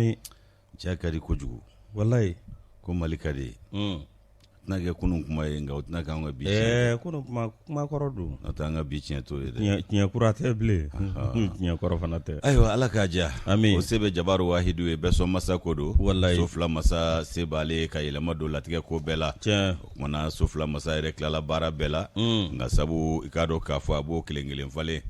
Ami. Cɛ ka di kojugu. Walayi. Ko Mali ka di. Tɛna kɛ kunun kuma ye nka o tɛna k'an ka bi tiɲɛ. Ɛɛ kunun kuma kuma kɔrɔ don. N'o tɛ an ka bi tiɲɛ t'o ye dɛ. Tiɲɛ kura tɛ bilen. Tiɲɛ kɔrɔ fana tɛ. Ayiwa Ala k'a diya. Ami. O se bɛ Jabaru wahidu ye bɛɛ sɔn masa ko don. Walayi. So fila masa se b'ale ye ka yɛlɛma don latigɛ ko bɛɛ la. Tiɲɛ. O tuma na so fila masa yɛrɛ tilala baara bɛɛ la. Nka sabu i k'a dɔn k'a fɔ a b'o kelen kelen falen.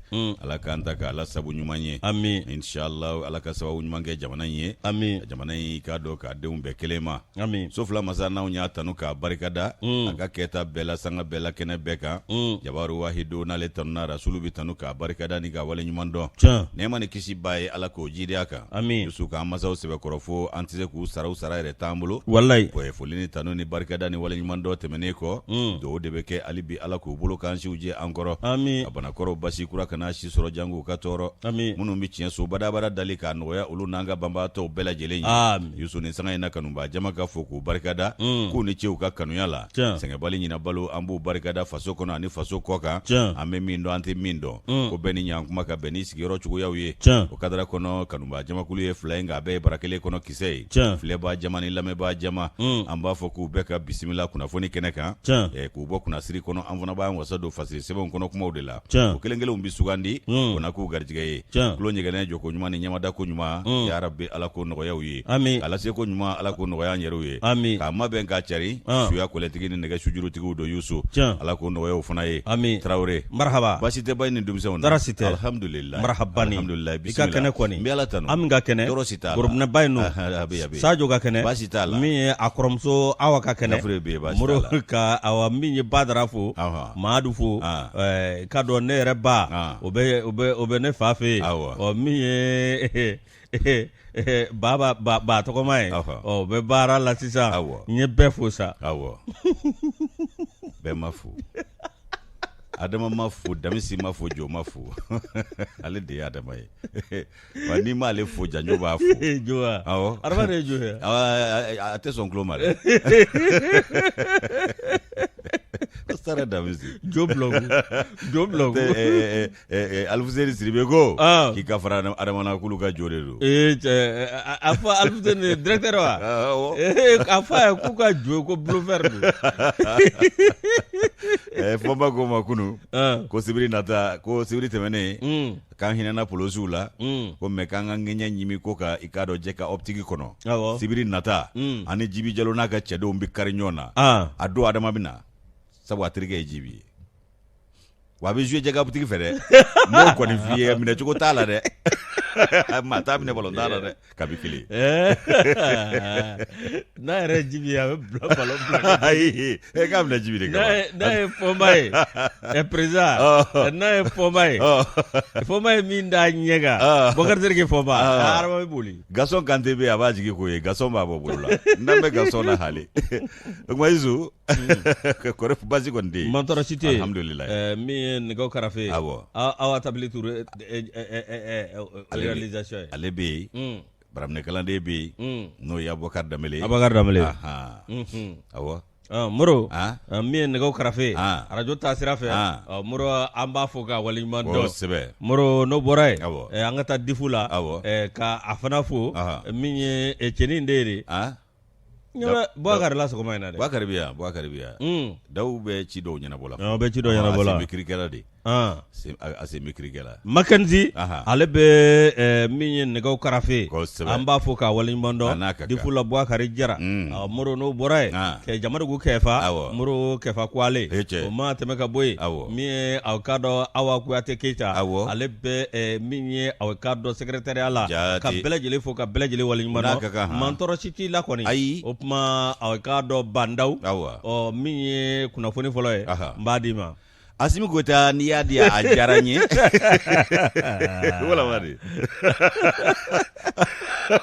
Ala k'an ta k'a la sabu ɲuman ye. Ami. Inshallah Ala ka sababu ɲuman kɛ jamana in ye. Ami. Jamana in i k'a dɔn k'a denw bɛɛ kelen ma. Ami. So fila masa n'anw y'a tanu k'a barikada a ka kɛta bɛɛ la sanga bɛɛ la kɛnɛ bɛɛ kan. Jabaru wahidu n'ale tanuna rasulu bɛ tanu k'a barikada ni k'a waleɲuman dɔn. Tiɲɛ. Nɛɛma ni kisi b'a ye Ala k'o jiidi a kan. Ami. Yusu k'an masaw sɛbɛkɔrɔ fo an tɛ se k'u sara u sara yɛrɛ t'an bolo. Walayi. Foli ni tanu ni barikada ni waleɲuman dɔn tɛmɛnen kɔ. Dugawu de bɛ kɛ hali bi Ala k'u bolo k'an siw jɛ an kɔrɔ. Ami. Ka banakɔrɔw basi kura kana si sɔrɔ jango u ka tɔɔrɔ. Ami. Minnu bɛ tiɲɛ so badabada dali k'a nɔgɔya olu n'an ka banbaatɔw bɛɛ lajɛlen ye. Ami. Yusu ni sanga in na kanubaa jama ka fo k'u barikada. K'u ni ce u ka kanuya la. Tiɲɛ. Sɛgɛnbali ɲinabalo an b'u barikada faso kɔnɔ ani faso kɔ kan. Tiɲɛ. An bɛ min dɔn an tɛ min dɔn. Ko bɛɛ ni ɲankuma ka bɛn ni sigiyɔrɔ cogoyaw ye. Tiɲɛ. O kadara kɔnɔ kanubaa jamakulu ye fila ye nka a bɛɛ ye bara kelen kɔnɔ kisɛ ye. Tiɲɛ. Filɛbaa jama ni lamɛnbaa jama. An b'a fɔ k'u bɛɛ ka bisimila kunnafoni kɛnɛ kan. Tiɲɛ. K'u bɔ kunnasiri kɔnɔ an fana b'an wasa don fasiri sɛbɛnw kɔnɔ kumaw de la. Tiɲɛ. O kelen kelenw bɛ sugandi. O na k'u garijɛgɛ ye. Tiɲɛ. Tulo ɲɛgɛnɛ jɔko ɲuman ni ɲɛmada ko ɲuman. Ya Rabbi Ala k'o nɔgɔya u ye. Ami. K'a lase ko ɲuman Ala k'o nɔgɔya an yɛrɛw ye. Ami. K'a mabɛn k'a cari. Suya kɔlɛtigi ni nɛgɛ sujurutigiw don Yusu. Tiɲɛ. Ala k'o nɔgɔya u fana ye. Ami. Tarawele. Marhaba. Baasi tɛ ba ni denmisɛnw na. Tɔɔrɔ si tɛ. Alhamdulillah. Marhabani. Alhamdulillah. I ka kɛnɛ kɔni. N bɛ Ala tanu. Ami ka kɛnɛ. Tɔɔrɔ si t'a la. Gorobinɛ ba in nɔ. A bɛ yen, a bɛ yen. Sajo ka kɛnɛ. Baasi t'a la. Min ye a kɔrɔmuso Awa ka kɛnɛ. Gafure bɛ yen, baasi t'a Moro la. ka awa min ye Badara fo. Ɔhɔn. Mahadu fo. Ah. Ɛɛ k'a dɔn ne yɛrɛ ba. Ah. O bɛ ne fa fɛ yen. Awɔ. Ɔ min ye ba ba tɔgɔma ye. Ɔhɔn. Ɔ o bɛ baara la sisan. Awɔ. N ye bɛɛ fo sa. Awɔ. Bɛɛ ma fo. Adama ma fo, Damisi ma fo, Jo ma fo. Ale de ye Adama ye. Wa n'i m'ale fo, Janjo b'a fo. Jo wa? Awɔ. Adama de ye jo ye. Awɔ, a tɛ sɔn tulo ma dɛ. Sara Damisi. Jo bulɔku. Jo bulɔku. Alifuseni Sidibe ko Ah. k'i ka fara Adama na k'olu ka jo de don. Ee cɛ a fɔ Alifuseni directeur wa? Awɔ. Ee a fɔ a ye k'u ka jo ko bluffeur don. Fɔnba ko ma kunun Ah. ko sibiri nata ko sibiri tɛmɛnen k'an hinɛna polosiw la ko mais k'an ka ŋɛɲɛ ɲimi ko ka i k'a dɔn jɛ ka optique kɔnɔ. Awɔ. Sibiri nata ani Jibi Jalo n'a ka cɛdenw bɛ kari ɲɔgɔn na. Ah. A don Adama bɛ na sabu a terikɛ ye Jibi ye. Wa a bɛ jouer jɛ ka optique fɛ dɛ. N b'o kɔni f'i ye minɛcogo t'a la dɛ. Maa t'a minɛ ballon t'a la dɛ kabi kelen. N'a yɛrɛ ye Jibi ye a bɛ bila ballon bila. Ayi e k'a minɛ Jibi de kama. N'a ye Fɔnba ye ɛ président n'a ye Fɔnba ye Fɔnba ye min d'a ɲɛ kan Bɔkari Tereke Fɔnba Adama bɛ boli. Gasɔn Kante bɛ yen a b'a jigi k'o ye Gasɔn b'a bɔ bolo la n'an bɛ Gasɔn na hali o tuma Isu kɔri basi kɔni tɛ yen. Man tɔɔrɔ si tɛ yen. Alhamdulilayi. Min ye nɛgɛw karafe ye. Awɔ. Awa Tabili Ture réalisation ye. Ale bɛ yen. Baraminɛkalanden bɛ yen. N'o ye Abubakari Danbele ye. Abubakari Danbele. Ahan. Awɔ. Moro Ah. min ye nɛgɛw karafe ye Ah. arajo taasira fɛ Ah. Moro an b'a fo ka waleɲuman dɔn. Kosɛbɛ. Moro n'o bɔra yen Awɔ. an ka taa Difu la Awɔ. ka a fana fo Ahan. min ye cɛnin de ye de. Ah. Ɲɛ bɛ Bubakari la sɔgɔma in na dɛ. Bubakari bɛ yan Bubakari bɛ yan. Dawu bɛ ci dɔw ɲɛnabɔ la. Awɔ, bɛ ci dɔw ɲɛnabɔ la. A sen bɛ kirikɛ la de. Ah. A sen bɛ kirikɛ la. Makenzi Ahan. ale bɛ min ye nɛgɛw karafe Kosɛbɛ. an b'a fo k'a waleɲuman A dɔn n'a ka kan. Difu la Bubakari Jara Moro n'o bɔra yen Ah. kɛ Jamadugu Kɛfa Awɔ. Moro Kɛfa Kuwale E cɛ. o ma tɛmɛ ka bɔ yen Awɔ. min ye aw k'a dɔn Awa Kuyate Keyita Awɔ. ale bɛ min ye aw k'a dɔn secrétariat la Jaati. ka bɛɛ lajɛlen fo ka bɛɛ lajɛlen waleɲuman N'a ka kan, dɔn han. man tɔɔrɔ si t'i la kɔni Ayi. o tuma aw k'a dɔn Bandaw Awɔ. ɔ min ye kunnafoni fɔlɔ ye Aha. n b'a d'i ma Asimi Goyita n'i y'a di a diyara n ye. Wala de.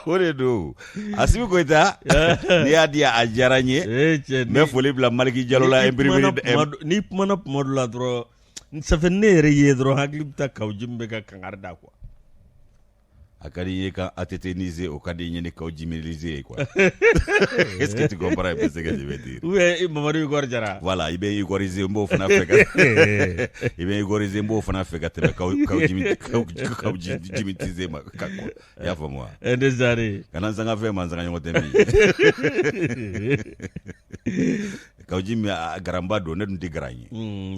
O de don. Asimi Goyita n'i y'a di a diyara n ye. Ee cɛ N bɛ foli bila Maliki Jalo la imprimerie n'i kumana kuma dɔ la dɔrɔn ça fait ne yɛrɛ ye dɔrɔn hakili bɛ taa Kawu Jim bɛ ka kangari da quoi. A ka di n ye ka ATTniser o ka di n ye ni Kaou Djimiliser ye quoi est-ce que tu comprends un peu ce que je veux dire ou bien Mamadu Igor Jara voilà i bɛ Igoriser n b'o fana fɛ ka i bɛ Igoriser n b'o fana fɛ ka tɛmɛ Kaou Djimi Kaou Djimitiser ma ka i y'a faamu wa ndesari kana n sanga fɛn ma n sanga ɲɔgɔn tɛ min ye Kaou Djim garanba don ne dun tɛ garan ye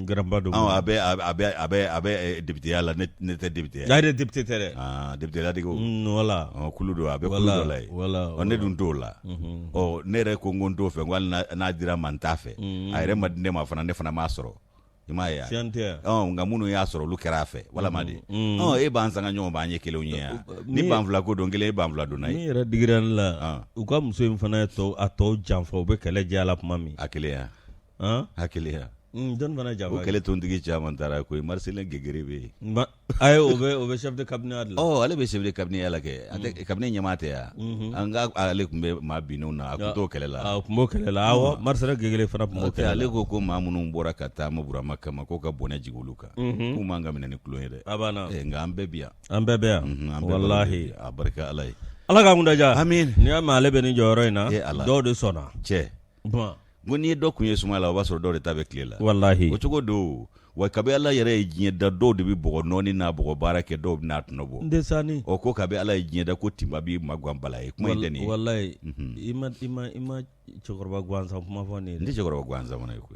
garanba don a bɛ a bɛ a bɛ a bɛ députéya la ne tɛ député ya yɛrɛ député tɛ dɛ député ladegew voilà kulu don a bɛ kulu dɔ la yen ɔ ne dun t'o la ɔ ne yɛrɛ ko n ko n t'o fɛ n ko hali n'a dira n ma n t'a fɛ a yɛrɛ ma di ne ma fana ne fana m'a sɔrɔ i m'a ye wa nka minnu y'a sɔrɔ olu kɛra a fɛ walama de e b'an sanga ɲɔgɔn b'an ye kelenw ye yan ni banfula ko don kelen e banfula donna ye min yɛrɛ digira ne la u ka muso in fana ye a tɔw janfa u bɛ kɛlɛ diya la tuma min a kelen ya a kelen ya jɔn fana janfa o kɛlɛ tontigi caman taara koyi Marcelin Gegere bɛ yen ayi o bɛ o bɛ chef de cabinet de la ɔ ale bɛ chef de cabinet la kɛ a tɛ cabinet ɲɛmaa tɛ yan an ka ale tun bɛ maa binnenw na a tun t'o kɛlɛ la a tun b'o kɛlɛ la awɔ Marcelin Gegere fana tun b'o kɛlɛ la ale ko ko maa minnu bɔra ka taama Burama kama k'o ka bɔnɛ jigin olu kan k'u man ka minɛ ni tulon ye dɛ a banna nka an bɛɛ bi yan an bɛɛ bɛ yan walahi a barika Ala ye Ala k'an kunna diya amin n'i y'a mɛn ale bɛ nin jɔyɔrɔ in na dɔw de sɔnna cɛ bon n ko n'i ye dɔ kun ye suma la o b'a sɔrɔ dɔw de ta bɛ tile la walahi o cogo don wa kabi ala yɛrɛ ye diɲɛ da dɔw de bɛ bɔgɔ nɔɔni n'a bɔgɔ baara kɛ dɔw bɛ n'a tɔnɔ bɔ ndesani ɔ ko kabi ala ye diɲɛ da ko tinba b'i magan bala ye kuma in tɛ nin ye walahi i ma i ma i ma cɛkɔrɔba gansan kuma fɔ nin ye n tɛ cɛkɔrɔba gansan fana ye koyi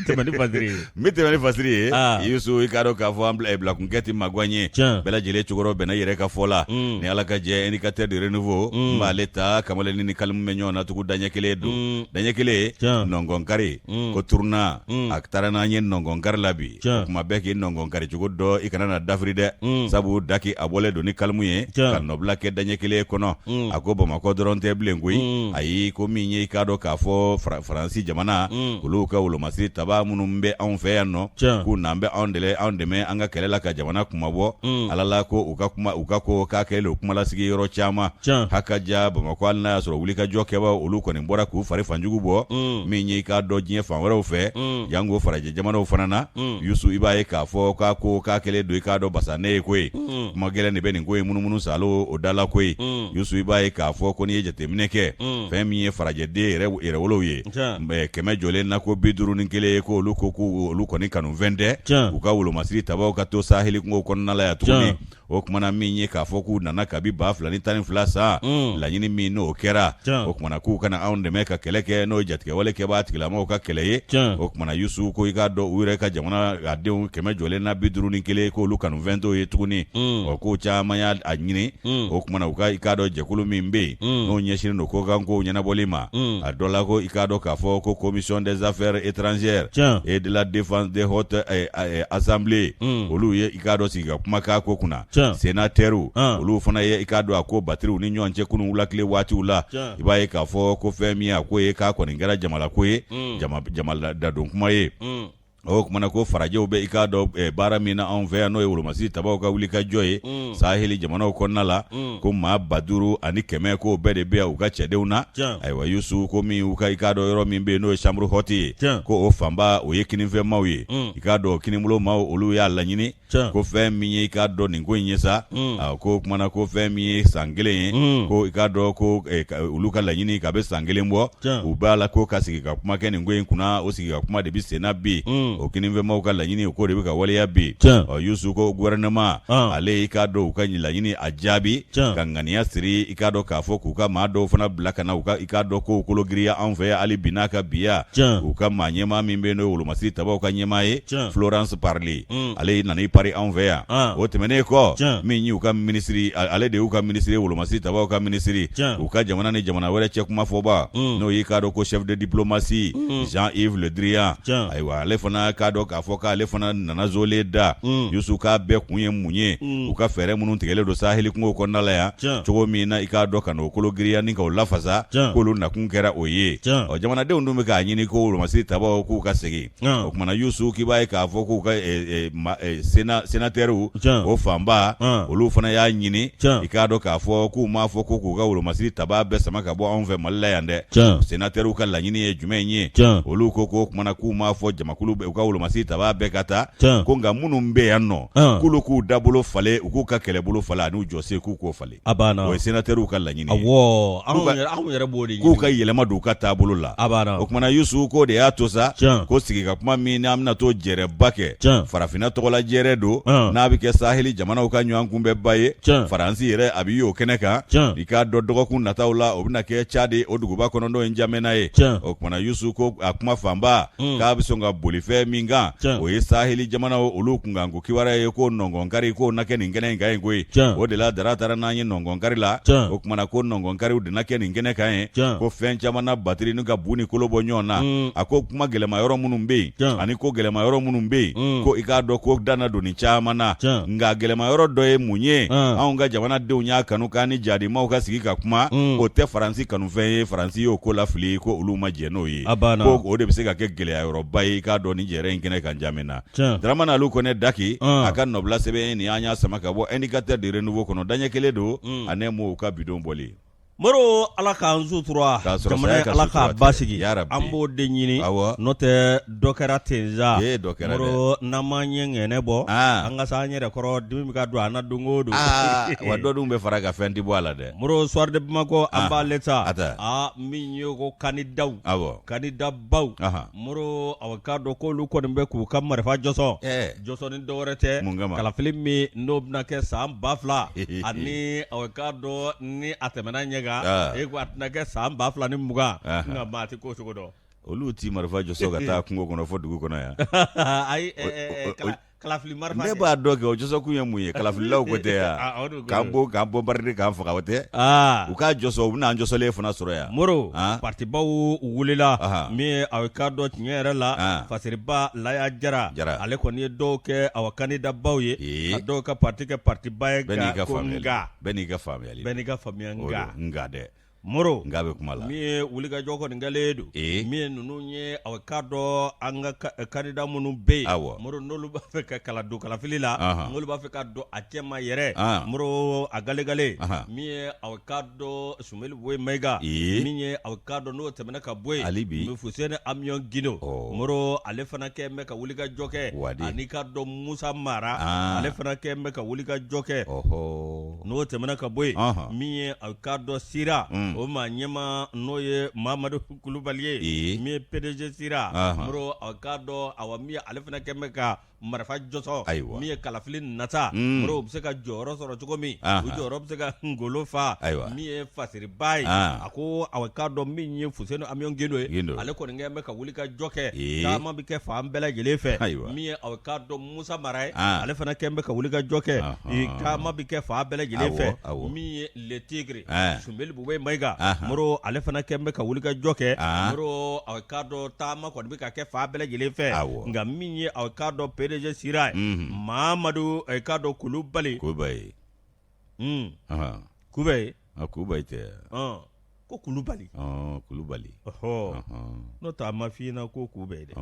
tɛmɛ ni fasiri ye n bɛ tɛmɛ ni fasiri ye ah. Yusu i k'a dɔn k'a fɔ an bila bilakunkɛ tɛ magan ye bɛɛ lajɛlen cokɔrɔ bɛnna yɛrɛ ka fɔ la mm. ni ala ka jɛ indicateur de renouveau mm. n b'ale ta kamalennin ni kalimu bɛ ɲɔgɔn na tugu daɲɛ kelen don mm. daɲɛ kelen nɔngɔnkari ko tournant a taara n'an ye nɔngɔnkari la bi o kuma bɛɛ k'i nɔngɔnkari cogo dɔn i kana na dafiri dɛ sabu daki a bɔlen don ni kalimu ye ka nɔbila kɛ daɲɛ kelen kɔnɔ a ko bamakɔ dɔrɔn tɛ bilen koyi ayi ko min ye i k'a dɔn k'a fɔ faransi jamana olu ka wolomasiri taba minnu bɛ anw fɛ yan nɔ k'u n'an bɛ anw dɛmɛ anw dɛmɛ an ka kɛlɛ la ka jamana kunmabɔ ala la ko u ka kuma u ka ko k'a kɛlen don kumalasigi yɔrɔ caman hakaja bamakɔ hali n'a y'a sɔrɔ wulikajɔ kɛbaaw olu kɔni bɔra k'u fari fanjugu bɔ min ye i k'a dɔn diɲɛ fan wɛrɛw fɛ janko farajɛ jamanaw fana na Yusu i b'a ye k'a fɔ k'a ko k'a kɛlen don i k'a dɔn basa ne ye koyi kuma gɛlɛn de bɛ nin ko in munumunu salo o da la koyi Yusu i b'a ye k'a fɔ ko n'i ye jateminɛ kɛ fɛn min ye farajɛden yɛrɛwolow ye kɛmɛ jɔlen na ko 51 ye ko olu ko k'u olu kɔni kanufɛn tɛ u ka wolomasiri tabaw ka to saheli kungo kɔnɔna la yan tuguni o kumana min ye k'a fɔ k'u nana kabi 2012 san laɲini min n'o kɛra o kumana k'u kana anw dɛmɛ ka kɛlɛ kɛ n'o ye jatigɛwale kɛbaa tigilamaw ka kɛlɛ ye o kumana Yusu ko i k'a dɔn u yɛrɛ ka jamana a denw kɛmɛ jɔlen na 51 k'olu kanufɛn t'o ye tuguni ɔ k'o caman y'a ɲini o kumana u ka i k'a dɔn jɛkulu min bɛ yen n'o ɲɛsinnen don kɔkankow ɲɛnabɔli ma a dɔ la ko i k'a dɔn k'a fɔ ko commission des affaires étrangères et de la défense de haute assemblée olu ye i k'a dɔn sigi ka kuma k'a ko kunna sénateurs olu fana ye i k'a dɔn a ko batiriw ni ɲɔgɔn cɛ kunun wulakile waatiw la i b'a ye k'a fɔ ko fɛn min a ko ye k'a kɔni kɛra jamalako ye jama dadon kuma ye o kumana ko farajɛw bɛ i k'a dɔn baara min na anw fɛ yan n'o ye wolomasiri tabaw ka wuli ka jɔ ye saheli jamanaw kɔnɔna la ko maa 5100 k'o bɛɛ de bɛ yan u ka cɛdenw na ayiwa Yusu ko min u ka i k'a dɔn yɔrɔ min bɛ yen n'o ye chambre haute ye ko o fanba o ye kininfɛmaw ye i k'a dɔn kinibolo maaw olu y'a laɲini ko fɛn min ye i k'a dɔn nin ko in ye sa ko kumana ko fɛn min ye san kelen ye ko i k'a dɔn ko olu ka laɲini k'a bɛ san kelen bɔ u b'a la ko ka sigi ka kuma kɛ nin ko in kunna o sigi ka kuma de bɛ senna bi o kininfɛmaw ka laɲini o ko de bɛ ka waleya bi ɔ Yusu ko gouvernement ale i k'a dɔn u ka laɲini a jaabi ka ŋaniya siri i k'a dɔn k'a fɔ k'u ka maa dɔw fana bila ka na u ka i k'a dɔn kow kologiriya anw fɛ yan hali bi n'a ka biya u ka maa ɲɛmaa min bɛ yen n'o ye wolomasiri tabaw ka ɲɛmaa ye Florence Parly ale nana i pari anw fɛ yan o tɛmɛnen kɔ min y'u ka minisiri ale de y'u ka minisiri wolomasiri tabaw ka minisiri u ka jamana ni jamana wɛrɛ cɛ kuma fɔba n'o y'i k'a dɔn ko chef de diplomatie Jean-Yves Le Drian ayiwa ale fana k'a dɔn k'a fɔ k'ale fana nana zolen da Yusu k'a bɛɛ kun ye mun ye u ka fɛɛrɛ minnu tigɛlen don saheli kungo kɔnɔna la yan cogo min na i k'a dɔn ka n'o kologiriya ni k'o lafasa k'olu nakun kɛra o ye ɔ jamanadenw dun bɛ k'a ɲini ko wolomasiri tabaw k'u ka segin o kumana Yusu k'i b'a ye k'a fɔ k'u ka sénateurs o fanba olu fana y'a ɲini i k'a dɔn k'a fɔ k'u m'a fɔ ko k'u ka wolomasiri taba bɛɛ sama ka bɔ anw fɛ Mali la yan dɛ sénateurs ka laɲini ye jumɛn ye olu ko k'o kumana k'u m'a fɔ jamakulu u ka wolomasi tabaa bɛɛ ka taa ko nka minnu bɛ yan nɔ k'olu k'u dabolo falen u k'u ka kɛlɛbolo falen an'u jɔsen k'u k'o falen a banna o ye senatɛriw ka laɲini ye awɔ anw yɛrɛ b'o de ɲini k'u ka yɛlɛma don u ka taabolo la a banna o kumana Yusu k'o de y'a to sa ko sigi ka kuma min n'an bɛna t'o jɛrɛba kɛ farafinna tɔgɔla jɛrɛ don n'a bɛ kɛ saheli jamanaw ka ɲɔgɔn kunbɛnba ye Faransi yɛrɛ a bɛ y'o kɛnɛ kan i k'a dɔn dɔgɔkun nataw la o bɛna kɛ Cadi o duguba kɔnɔ n'o ye Njamena ye o kumana Yusu ko a kuma fanba k'a bɛ sɔn ka boli fɛn min kan o ye saheli jamanaw olu kunkanko kibaruya ye ko nɔngɔnkari k'o na kɛ nin kɛnɛ in kan yen koyi o de la Dara taara n'an ye nɔngɔnkari la o kumana ko nɔngɔnkariw de na kɛ nin kɛnɛ kan yen ko fɛn caman na batiri ni ka bu ni kolo bɔ ɲɔgɔn na a ko kuma gɛlɛma yɔrɔ minnu bɛ yen ani ko gɛlɛma yɔrɔ minnu bɛ yen ko i k'a dɔn ko da na don nin caman na nka gɛlɛma yɔrɔ dɔ ye mun ye anw ka jamanadenw y'a kanu k'an ni jadimaw ka sigi ka kuma o tɛ Faransi kanufɛn ye Faransi y'o ko lafili ko olu ma jɛn n'o ye ko o de bɛ se ka kɛ gɛlɛya yɔrɔba ye i k'a dɔn ni jɛrɛ in kɛnɛ kan Njamena Dramane Alu Kɔnɛ Daki a ka nɔbila sɛbɛn nin an y'a sama ka bɔ Indicateur de renouveau kɔnɔ daɲɛ kelen don ani m'o ka bidon bɔli Moro ala k'an sutura jamana ala k'a basigi an b'o de ɲini n'o tɛ dɔ kɛra ten sa Moro n'an m'an ɲɛ ŋɛnɛ bɔ an ka s'an yɛrɛ kɔrɔ dimi bɛ ka don an na don o don wa dɔ dun bɛ fara ka fɛn tɛ bɔ a la dɛ Moro Soir de Bamako an b'ale ta min ye ko kandidaw kandidabaw Moro a k'a dɔn k'olu kɔni bɛ k'u ka marifa jɔsɔn jɔsɔn ni dɔwɛrɛ tɛ kalafili min n'o bɛna kɛ san 2000 ani a k'a dɔn ni a tɛmɛna ɲɛ kan e ko a tɛna kɛ san 2020 nka maa tɛ ko cogo dɔn olu ti marifa jɔsɔn ka taa kungo kɔnɔ fo dugu kɔnɔ yan ayi kalafili marifa ne b'a dɔn kɛ o jɔsɔkun ye mun ye kalafililaw ko tɛ yan ah, k'an bon k'an bombarder k'an faga o tɛ ah. u k'a jɔsɔ u bɛna an jɔsɔlen fana sɔrɔ yan moro ah. partibaw wulila min ye aw k'a dɔn tiɲɛ yɛrɛ la fasiriba laya jara ale kɔni ye dɔw kɛ awa kandidabaw ye ka dɔw ka parti kɛ partiba ye ko nka bɛɛ n'i ka faamuyali bɛɛ n'i ka faamuya nka nka dɛ Moro nka bɛ kuma la min ye wulikajɔ kɔni kɛlen don min ye ninnu ye aw k'a dɔn an ka kandida minnu bɛ yen Moro n'olu b'a fɛ ka kala don kalafili la n'olu b'a fɛ ka don a cɛma yɛrɛ Moro a galegale min ye aw k'a dɔn Sumeli Boye Mayiga min ye aw k'a dɔn n'o tɛmɛna ka bɔ yen hali bi Fuseni Amiɔn Gindo Moro ale fana kɛ bɛ ka wulikajɔ kɛ ani k'a dɔn Musa Mara ale fana kɛ bɛ ka wulikajɔ kɛ n'o tɛmɛna ka bɔ yen min ye a k'a dɔn sira o maa ɲɛmaa n'o ye Mamadu Kulubali ye min ye PDG sira Moro a k'a dɔn awa min ye ale fana kɛ bɛ ka marifa jɔsɔn ayiwa min ye kalafili nata Moro u bɛ se ka jɔyɔrɔ sɔrɔ cogo min u jɔyɔrɔ bɛ se ka ngolo fa ayiwa min ye fasiriba ye a ko a k'a dɔn min ye Fuseni Amiɔn Gindo ye ale kɔni kɛ bɛ ka wuli ka jɔ kɛ taama bɛ kɛ fan bɛɛ lajɛlen fɛ ayiwa min ye a k'a dɔn Musa Mara ye ale fana kɛ bɛ ka wuli ka jɔ kɛ taama bɛ kɛ fan bɛɛ lajɛlen fɛ min ye Le Tigre Sunbeli Bubɛyi Mayiga Moro ale fana kɛ bɛ ka wuli ka jɔ kɛ Moro a k'a dɔn taama kɔni bɛ ka kɛ fan bɛɛ lajɛlen fɛ nka min ye a k'a dɔn PDG Sira ye Mamadu a k'a dɔn Kulubali Kubayi Kubayi Kubayi tɛ ko Kulubali Kulubali n'o tɛ a ma f'i ɲɛna ko Kubayi dɛ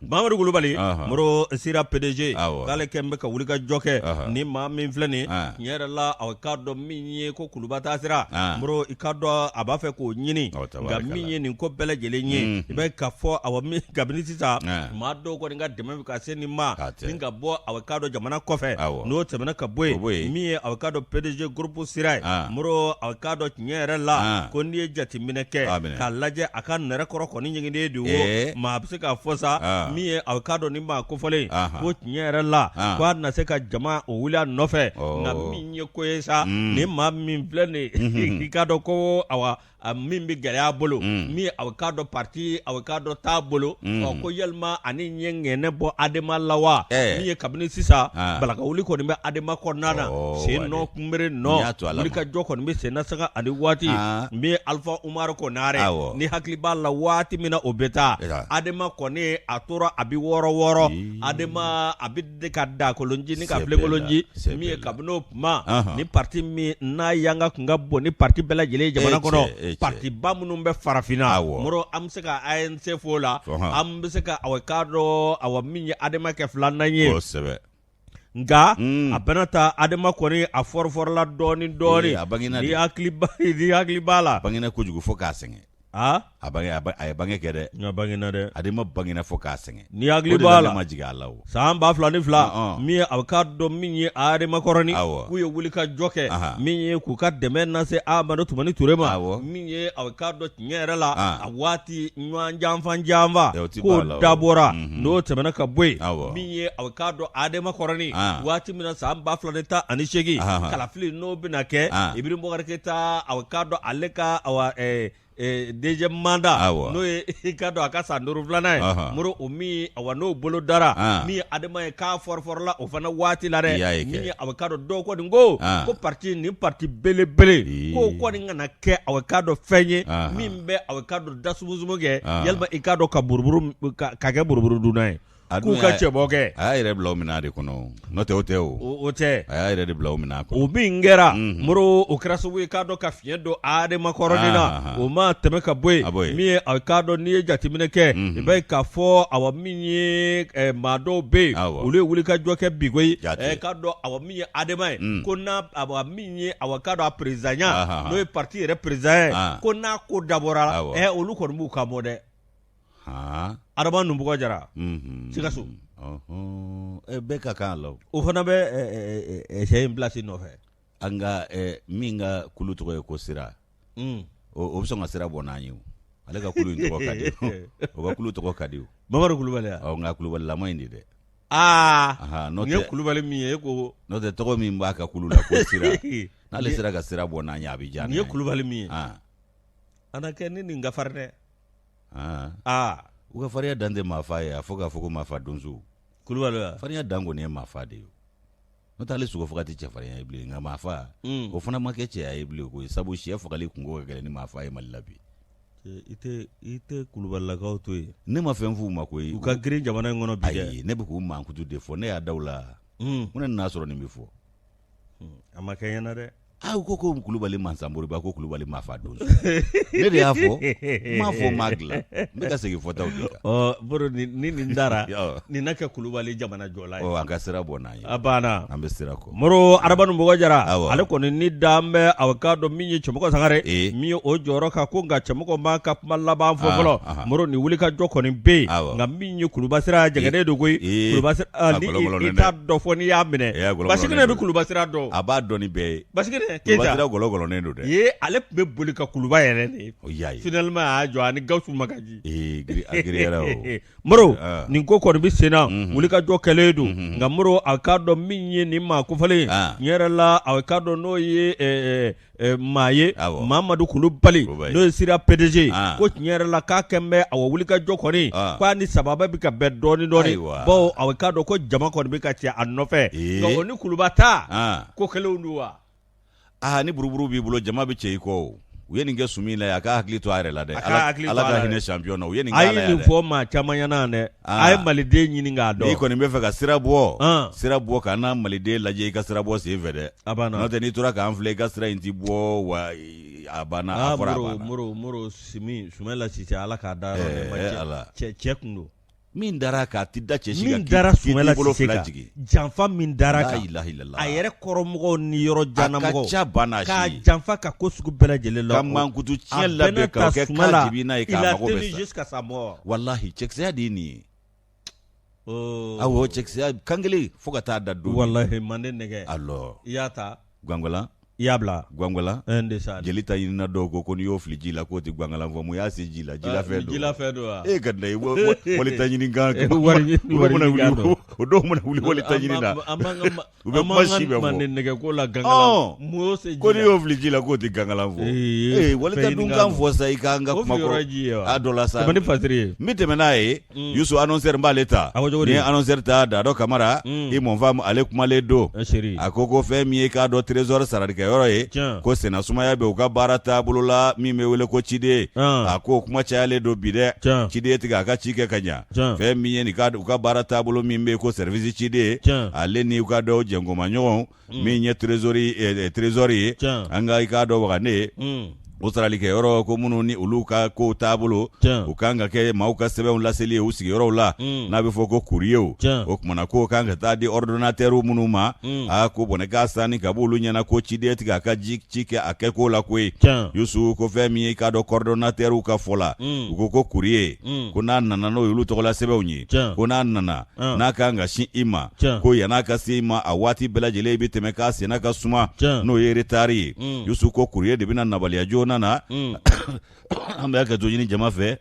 Mamadu Kulubali Moro Sira PDG k'ale kɛ bɛ ka wuli ka jɔ kɛ ni maa min filɛ nin tiɲɛ yɛrɛ la a k'a dɔn min ye ko Kuluba taasira Moro i k'a dɔn a b'a fɛ k'o ɲini nka min ye nin ko bɛɛ lajɛlen ye i bɛ k'a fɔ awa min kabini sisan maa dɔw kɔni ka dɛmɛ bɛ ka se nin ma ni ka bɔ a k'a dɔn jamana kɔfɛ n'o tɛmɛna ka bɔ yen min ye a k'a dɔn PDG groupe Sira ye Moro a k'a dɔn tiɲɛ yɛrɛ la ko n'i ye jateminɛ kɛ k'a lajɛ a ka nɛrɛ kɔrɔ kɔni ɲiginnen don wo maa bɛ se k'a fɔ sa min ye a k'a dɔn ni maa kofɔlen ko tiɲɛ yɛrɛ la ko a na se ka jama o wuli a nɔfɛ nka min ye ko ye sa ni maa min filɛ nin i k'a dɔn ko awa a min bɛ gɛlɛya bolo min a k'a dɔn parti a k'a dɔn t'a bolo ɔ ko yalima ani ɲɛ ŋɛnɛ bɔ Adema la wa min ye kabini sisan balakawuli kɔni bɛ Adema kɔnɔna na sen nɔ kunbere nɔ wulikajɔ kɔni bɛ sen na sanga ani waati min ye Alifa Umaru Konare ni hakili b'a la waati min na o bɛ taa Adema kɔni a tora a bɛ wɔɔrɔ wɔɔrɔ Adema a bɛ de ka dakolonji ni ka filenkolonji min ye kabini o tuma ni parti min n'a yanga tun ka bon ni parti bɛɛ lajɛlen jamana kɔnɔ partiba minnu bɛ farafinna Moro an bɛ se ka ANC fo la an bɛ se ka awa k'a dɔn awa min ye Adema kɛ filanan ye nka a bɛna taa Adema kɔni a fɔrɔfɔrɔla dɔɔnin dɔɔnin ni hakili b'a la bangena kojugu fo k'a sɛgɛn. A a ye bange kɛ dɛ. Nka bangena dɛ. Adema bangena fo k'a sɛgɛn. N'i hakili b'a la. Ne ma jigin a la o. San 2002. Min ye a k'a dɔn min ye Adema kɔrɔnin. Awɔ. K'u ye wulikajɔ kɛ. Anhan. Min ye k'u ka dɛmɛ lase Amadu Tumani Ture ma. Awɔ. Min ye a k'a dɔn tiɲɛ yɛrɛ la. A waati ɲɔgɔn janfa janfa. K'o dabɔra. N'o tɛmɛna ka bɔ yen. Awɔ. Min ye a k'a dɔn Adema kɔrɔnin. Waati min na san 2018. Kalafili n'o bɛna kɛ. Ibrahim Boubacar Keita a k'a dɔn ale ka awa deuxième mandat n'o ye i k'a dɔn a ka san 5 filanan ye Moro o min awa n'o bolo dara min ye Adema ye k'a fɔrɔfɔrɔla o fana waati la dɛ min ye a k'a dɔn dɔw kɔni ko ko parti nin parti belebele k'o kɔni kana kɛ a k'a dɔn fɛn ye min bɛ a k'a dɔn dasumunsumu kɛ yalima i k'a dɔn ka buruburu ka kɛ buruburu dunna ye A k'u ka cɛbɔ kɛ a y'a yɛrɛ bila o minɛn de kɔnɔ n'o tɛ o tɛ o o tɛ a y'a yɛrɛ de bila o minɛn kɔnɔ o min kɛra Moro o kɛra sababu ye k'a dɔn ka fiɲɛ don Adema kɔrɔnin na o ma tɛmɛ ka bɔ yen min ye a k'a dɔn n'i ye jateminɛ kɛ i b'a ye k'a fɔ awa min ye maa dɔw bɛ yen olu ye wulikajɔ kɛ bi koyi k'a dɔn awa min ye Adema ye ko n'a awa min ye awa k'a dɔn a perezidanya n'o ye parti yɛrɛ perezidan ye ko n'a ko dabɔra olu kɔni b'u kan bɔ dɛ Adama Nubɔgɔ Jara Sikaso bɛɛ ka kan a la o fana bɛ cɛ in pilasi nɔfɛ an ka min ka kulu tɔgɔ ye ko sira o bɛ sɔn ka sira bɔ n'an ye ale ka kulu in tɔgɔ ka di o ka kulu tɔgɔ ka di Mamadu Kulubali nka kulubalilama in de dɛ aa nin ye kulubali min ye e ko n'o tɛ tɔgɔ min b'a ka kulu la ko sira n'ale sera ka sira bɔ n'an ye a bɛ diya nin ye kulubali min ye a na kɛ ni nin ka farin dɛ Aa u ka farinya dan tɛ maafa ye a fɔ k'a fɔ ko maafa donso kulubali farinya dan kɔni ye maafa de ye n'o tɛ ale sogo faga tɛ cɛfarinya ye bilen nka maafa o fana ma kɛ cɛya ye bilen koyi sabu sɛ fagali kunko ka gɛlɛn ni maafa ye Mali la bi i tɛ kulubalilakaw to yen ne ma fɛn f'u ma koyi u ka girin jamana in kɔnɔ bi dɛ ayi ne bɛ k'u mankutu de fɔ ne y'a da u la ko ne n'a sɔrɔ nin bɛ fɔ a ma kɛ ɲɛna dɛ Aa u ko ko kulubali mansanmoriba ko kulubali maafa donso ne de y'a fɔ n m'a fɔ n m'a dilan n bɛ ka segin fɔtaw de kan ɔ Boro ni nin dara nin na kɛ kulubali jamana jɔla ye ɔ an ka sira bɔ n'an ye a banna an bɛ sira kɔ Moro Adama Nubɔgɔ Jara ale kɔni ni dan bɛ a k'a dɔn min ye Cɛmɔgɔ Sangare min ye o jɔyɔrɔ kan ko nka Cɛmɔgɔ m'a ka kuma laban fɔ fɔlɔ Moro nin wulikajɔ kɔni bɛ yen nka min ye Kuluba sira jɛgɛnen don koyi Kuluba sira ni i t'a dɔn fo n'i y'a minɛ Basikɛnɛ bɛ Kuluba sira dɔn a b'a dɔn ni bɛɛ ye Basikɛnɛ Keyita sira gɔlɔgɔlɔnen don dɛ ye ale tun bɛ boli ka Kuluba yɛrɛ de o y'a ye finalement a y'a jɔ ani Gawusu Magaji ee a giriyara o Moro nin ko kɔni bɛ sen na wulikajɔ kɛlen don nka Moro a k'a dɔn min ye nin maa kofɔlen tiɲɛ yɛrɛ la a k'a dɔn n'o ye maa ye Mamadu Kulubali n'o ye sira PDG ye ko tiɲɛ yɛrɛ la k'a kɛn bɛ awa wulikajɔ kɔni k'a ni sababa bɛ ka bɛn dɔɔnin dɔɔnin bawo a k'a dɔn ko jama kɔni bɛ ka cɛ a nɔfɛ nka o ni Kuluba ta ko kelenw don wa aa ni buruburu b'i bolo jama bɛ cɛ i kɔ u ye nin kɛ Sumi la a k'a hakili to a yɛrɛ la dɛ Ala ka hinɛ champion na u ye nin a ye nin fɔ maa caman ɲɛna dɛ a ye maliden ɲini k'a dɔn n'i kɔni bɛ fɛ ka sira bɔ sira bɔ ka na maliden lajɛ i ka sira bɔ sen fɛ dɛ a banna n'o tɛ n'i tora k'an filɛ i ka sira in ti bɔ wa a banna a fɔra a banna Moro Moro Simi Sumayila Sise Ala k'a da yɔrɔ cɛ kun don min dara k'a ti da cɛ si min dara Sumayila Sise kan janfa min dara kan a yɛrɛ kɔrɔmɔgɔw ni yɔrɔ jannamɔgɔw ka ca banna k'a janfa ka ko sugu bɛɛ lajɛlen la ka mankutu tiɲɛ labɛn k'a kɛ kajibi n'a ye k'a mago bɛ sa jusqu'à sa mort walahi cɛkisɛya de ye nin ye awɔ cɛkisɛya kan kelen fo ka taa da don walahi manden nɛgɛ alors i y'a ta gwangalan i y'a bila gwangalan un deux ça jeli ta ɲinina dɔw ko ko n'i y'o fili ji la k'o tɛ gwangalan fɔ mun y'a se ji la jilafɛn don jilafɛn don wa e ka da wali ta ɲini kan wari wari don o dɔw mana wuli wali ta ɲini na an b'an ka u bɛ kuma si bɛɛ fɔ manden nɛgɛ ko la gangalan mun y'o se ji la ko n'i y'o fili ji la k'o tɛ gangalan fɔ ee wali ta dun kan fɔ sa i k'an ka kuma kɔrɔ ji ye wa a dɔ la sa tɛmɛ ni fasiri ye n bɛ tɛmɛ n'a ye Yusu annonceur n b'ale ta ni ye annonceur ta Dado Kamara i mɔnfa ale kumalen don a ko ko fɛn min ye k'a dɔn trésor saralikɛyɔrɔ ye ko senna sumaya bɛ u ka baara taabolo la min bɛ wele ko ciden a ko kuma cayalen don bi dɛ ciden tɛ k'a ka ci kɛ ka ɲa fɛn min ye u ka baara taabolo min bɛ ko service ciden ale ni u ka dɔw jɛnkomaɲɔgɔn min ye trésor ye an ka i k'a dɔn wagane O saralikɛyɔrɔ ko minnu ni olu ka kow taabolo u kan ka kɛ maaw ka sɛbɛnw laseli ye u sigiyɔrɔw la n'a bɛ fɔ ko courrierw o tumana k'o kan ka taa di ordonnateurw minnu ma aa ko bɔnɛ k'a sanni ka b'olu ɲɛna ko ciden tɛ k'a ka ci kɛ a kɛko la koyi Yusu ko fɛn min ye i k'a dɔn coordonnateurw ka fɔ la u ko ko courrier ko n'a nana n'o y'olu tɔgɔla sɛbɛnw ye ko n'a nana n'a kan ka sin i ma ko yann'a ka se i ma a waati bɛɛ lajɛlen i bɛ tɛmɛ k'a senna ka suma n'o ye retard ye Yusu ko courrier de bɛna nabaliya joona na an bɛ hakɛto ɲini jama fɛ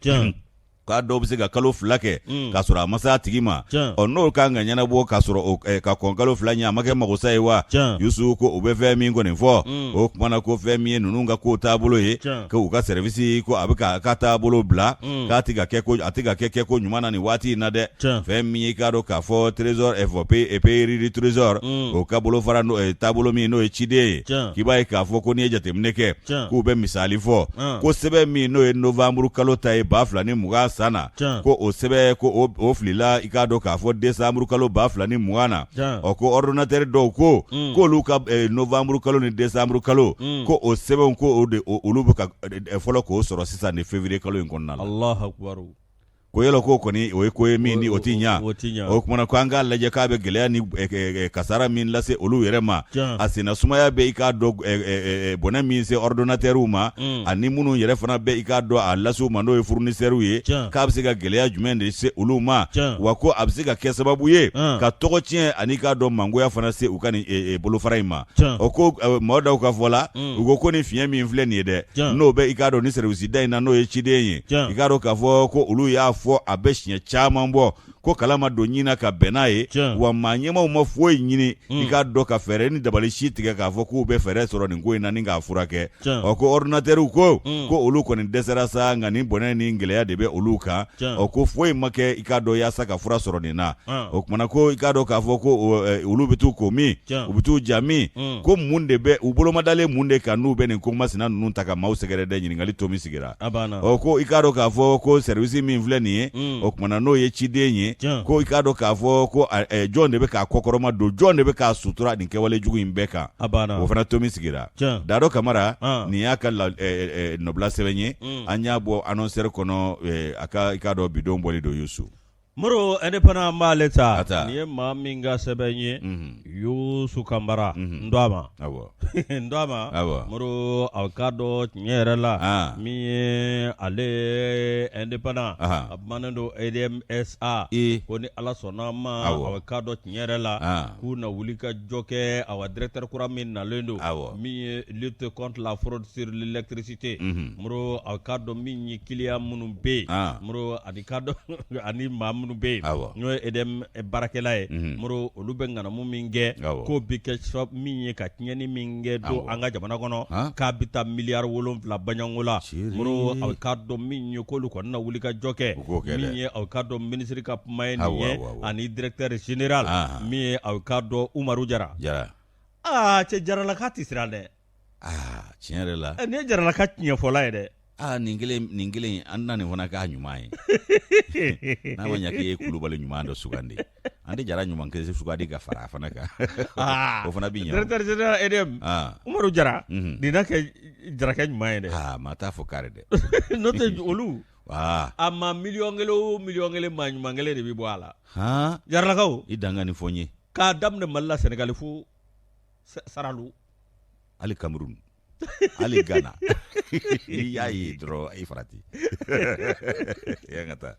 k'a dɔw bɛ se ka kalo 2 kɛ k'a sɔrɔ a ma se a tigi ma ɔ n'o kan ka ɲɛnabɔ k'a sɔrɔ ka kɔn kalo 2 ɲɛ a ma kɛ magosa ye wa Yusu ko u bɛ fɛn min kɔni fɔ o tuma na ko fɛn min ye ninnu ka ko taabolo ye ko u ka service ko a bɛ k'a ka taabolo bila k'a tɛ ka kɛ ko a tɛ ka kɛ kɛko ɲuman na nin waati in na dɛ fɛn min ye i k'a dɔn k'a fɔ trésor FP payeur du trésor o ka bolofara taabolo min n'o ye ciden ye k'i b'a ye k'a fɔ ko n'i ye jateminɛ kɛ k'u bɛ misali fɔ ko sɛbɛn min n'o ye novembre kalo ta ye 2020 san na ko o sɛbɛn ko o filila i k'a dɔn k'a fɔ décembre kalo 2020 na ɔ ko ordonnateur dɔw ko k'olu ka novembre kalo ni décembre kalo ko o sɛbɛnw ko o de olu bɛ ka fɔlɔ k'o sɔrɔ sisan ni février kalo in kɔnɔna la. Alahu akibaru. Ko yɔrɔ k'o kɔni o ye ko ye min ni o tɛ ɲɛ o tumana ko an k'a lajɛ k'a bɛ gɛlɛya ni kasara min lase olu yɛrɛ ma a senna sumaya bɛ i k'a dɔn bɔnɛ min se ordonnateurw ma ani minnu yɛrɛ fana bɛ i k'a dɔn a lase u ma n'o ye fournisseurw ye k'a bɛ se ka gɛlɛya jumɛn de se olu ma wa ko a bɛ se ka kɛ sababu ye ka tɔgɔ tiɲɛ ani k'a dɔn mangoya fana se u ka nin bolofara in ma o ko maa dɔw ka fɔ la u ko ko nin fiɲɛ min filɛ nin ye dɛ n'o bɛ i k'a dɔn ni service da in na n'o ye ciden ye i k'a dɔn k'a fɔ ko olu y'a fɔ a bɛ siɲɛ caman bɔ ko kala ma don ɲin na ka bɛn n'a ye wa maa ɲɛmaaw ma foyi ɲini i k'a dɔn ka fɛɛrɛ ni dabali si tigɛ k'a fɔ k'u bɛ fɛɛrɛ sɔrɔ nin ko in na ni k'a furakɛ ɔ ko ordonnateurw ko ko olu kɔni dɛsɛra sa nka nin bɔnɛ ni gɛlɛya de bɛ olu kan ɔ ko foyi ma kɛ i k'a dɔn yaasa ka fura sɔrɔ nin na o tumana ko i k'a dɔn k'a fɔ ko olu bɛ t'u ko min u bɛ t'u ja min ko mun de bɛ u bolomadalen mun de kan n'u bɛ nin ko masina ninnu ta ka maaw sɛgɛrɛ dɛ ɲininkali tomi sigira ɔ ko i k'a dɔn k'a fɔ ko service min filɛ nin ye o tumana n'o ye ciden ye ko i k'a dɔn k'a fɔ ko jɔn de bɛ k'a kɔkɔrɔma don jɔn de bɛ k'a sutura nin kɛwale jugu in bɛɛ kan o fana tomi sigira Dado Kamara nin y'a ka nɔbila sɛbɛn ye an y'a bɔ annonceur kɔnɔ a ka i k'a dɔn bidon bɔli don Yusu Moro indépendant b'ale ta nin ye maa min ka sɛbɛn ye Yusu Kamara n dɔgɔ ma n dɔgɔ ma Moro a k'a dɔn tiɲɛ yɛrɛ la min ye ale indépendant a bannen don EDM SA ko ni Ala sɔnna a ma a k'a dɔn tiɲɛ yɛrɛ la k'u na wuli ka jɔ kɛ awa directeur kura min nalen don min ye lutte contre la fraude sur l'électricité Moro a k'a dɔn min ye client minnu bɛ yen Moro ani k'a dɔn ani maa minnu bɛ yen n'o ye EDM baarakɛla ye Moro olu bɛ ŋanamu min kɛ k'o bɛ kɛ sababu min ye ka tiɲɛni min kɛ don an ka jamana kɔnɔ k'a bɛ taa miliyari 7 baɲanko la Moro a k'a dɔn min ye k'olu kɔni na wuli ka jɔ kɛ min ye a k'a dɔn minisiri ka kuma ye nin ye ani directeur général min ye a k'a dɔn Umaru Jara aa cɛ Jaralaka tɛ siran dɛ Aa tiɲɛ yɛrɛ la nin ye Jaralaka tiɲɛfɔla ye dɛ aa nin kelen nin kelen an na nin fana k'a ɲuman ye n'a ma ɲɛ k'i ye kulubali ɲuman dɔ sugandi an tɛ jara ɲuman kelen sugandi ka fara a fana kan o fana bɛ ɲɛ directeur général EDM Umaru Jara nin na kɛ jarakɛ ɲuman ye dɛ aa maa t'a fɔ kari dɛ n'o tɛ olu a ma miliyɔn kelen o miliyɔn kelen maa ɲuman kelen de bɛ bɔ a la Jaralakaw i dan ka nin fɔ n ye k'a daminɛ Mali la Sɛnɛgali fo Saralu hali Cameroun hali Ghana n'i y'a ye dɔrɔn i farati yan ka taa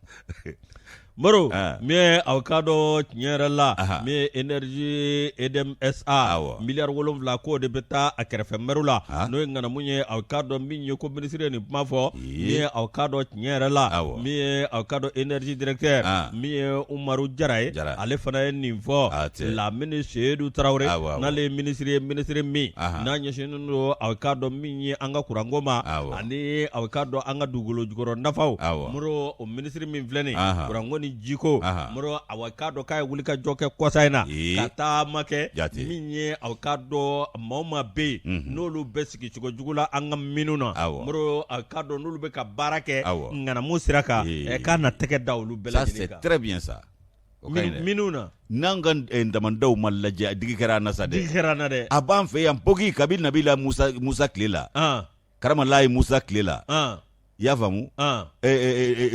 Moro min ye aw k'a dɔn tiɲɛ yɛrɛ la min ye énergie EDM SA miliyari 7 k'o de bɛ taa a kɛrɛfɛ mɛriw la n'o ye ŋanamu ye aw k'a dɔn min ye ko minisiri ye nin kuma fɔ min ye aw k'a dɔn tiɲɛ yɛrɛ la min ye aw k'a dɔn énergie directeur min ye Umaru Jara ye ale fana ye nin fɔ Lamini Seyidu Tarawele n'ale ye minisiri ye minisiri min n'a ɲɛsinnen don aw k'a dɔn min ye an ka kuranko ma ani aw k'a dɔn an ka dugukolo jukɔrɔ nafaw Moro o minisiri min filɛ nin kuranko ni jiko Moro aw k'a dɔn k'a ye wuli ka jɔ kɛ kɔsa in na ka taama kɛ min ye aw k'a dɔn maa o maa bɛ yen n'olu bɛ sigicogo jugu la an ka miniw na Moro a k'a dɔn n'olu bɛ ka baara kɛ ŋanamu sira kan k'a na tɛgɛ da olu bɛɛ lajɛlen kan ça c'est très bien ça miniw na n'an ka damandaw ma lajɛ digi kɛra an na sa dɛ digi kɛra an na dɛ a b'an fɛ yan poki kabi nabila Musa tile la. Karamalayi Musa tile la i y'a faamu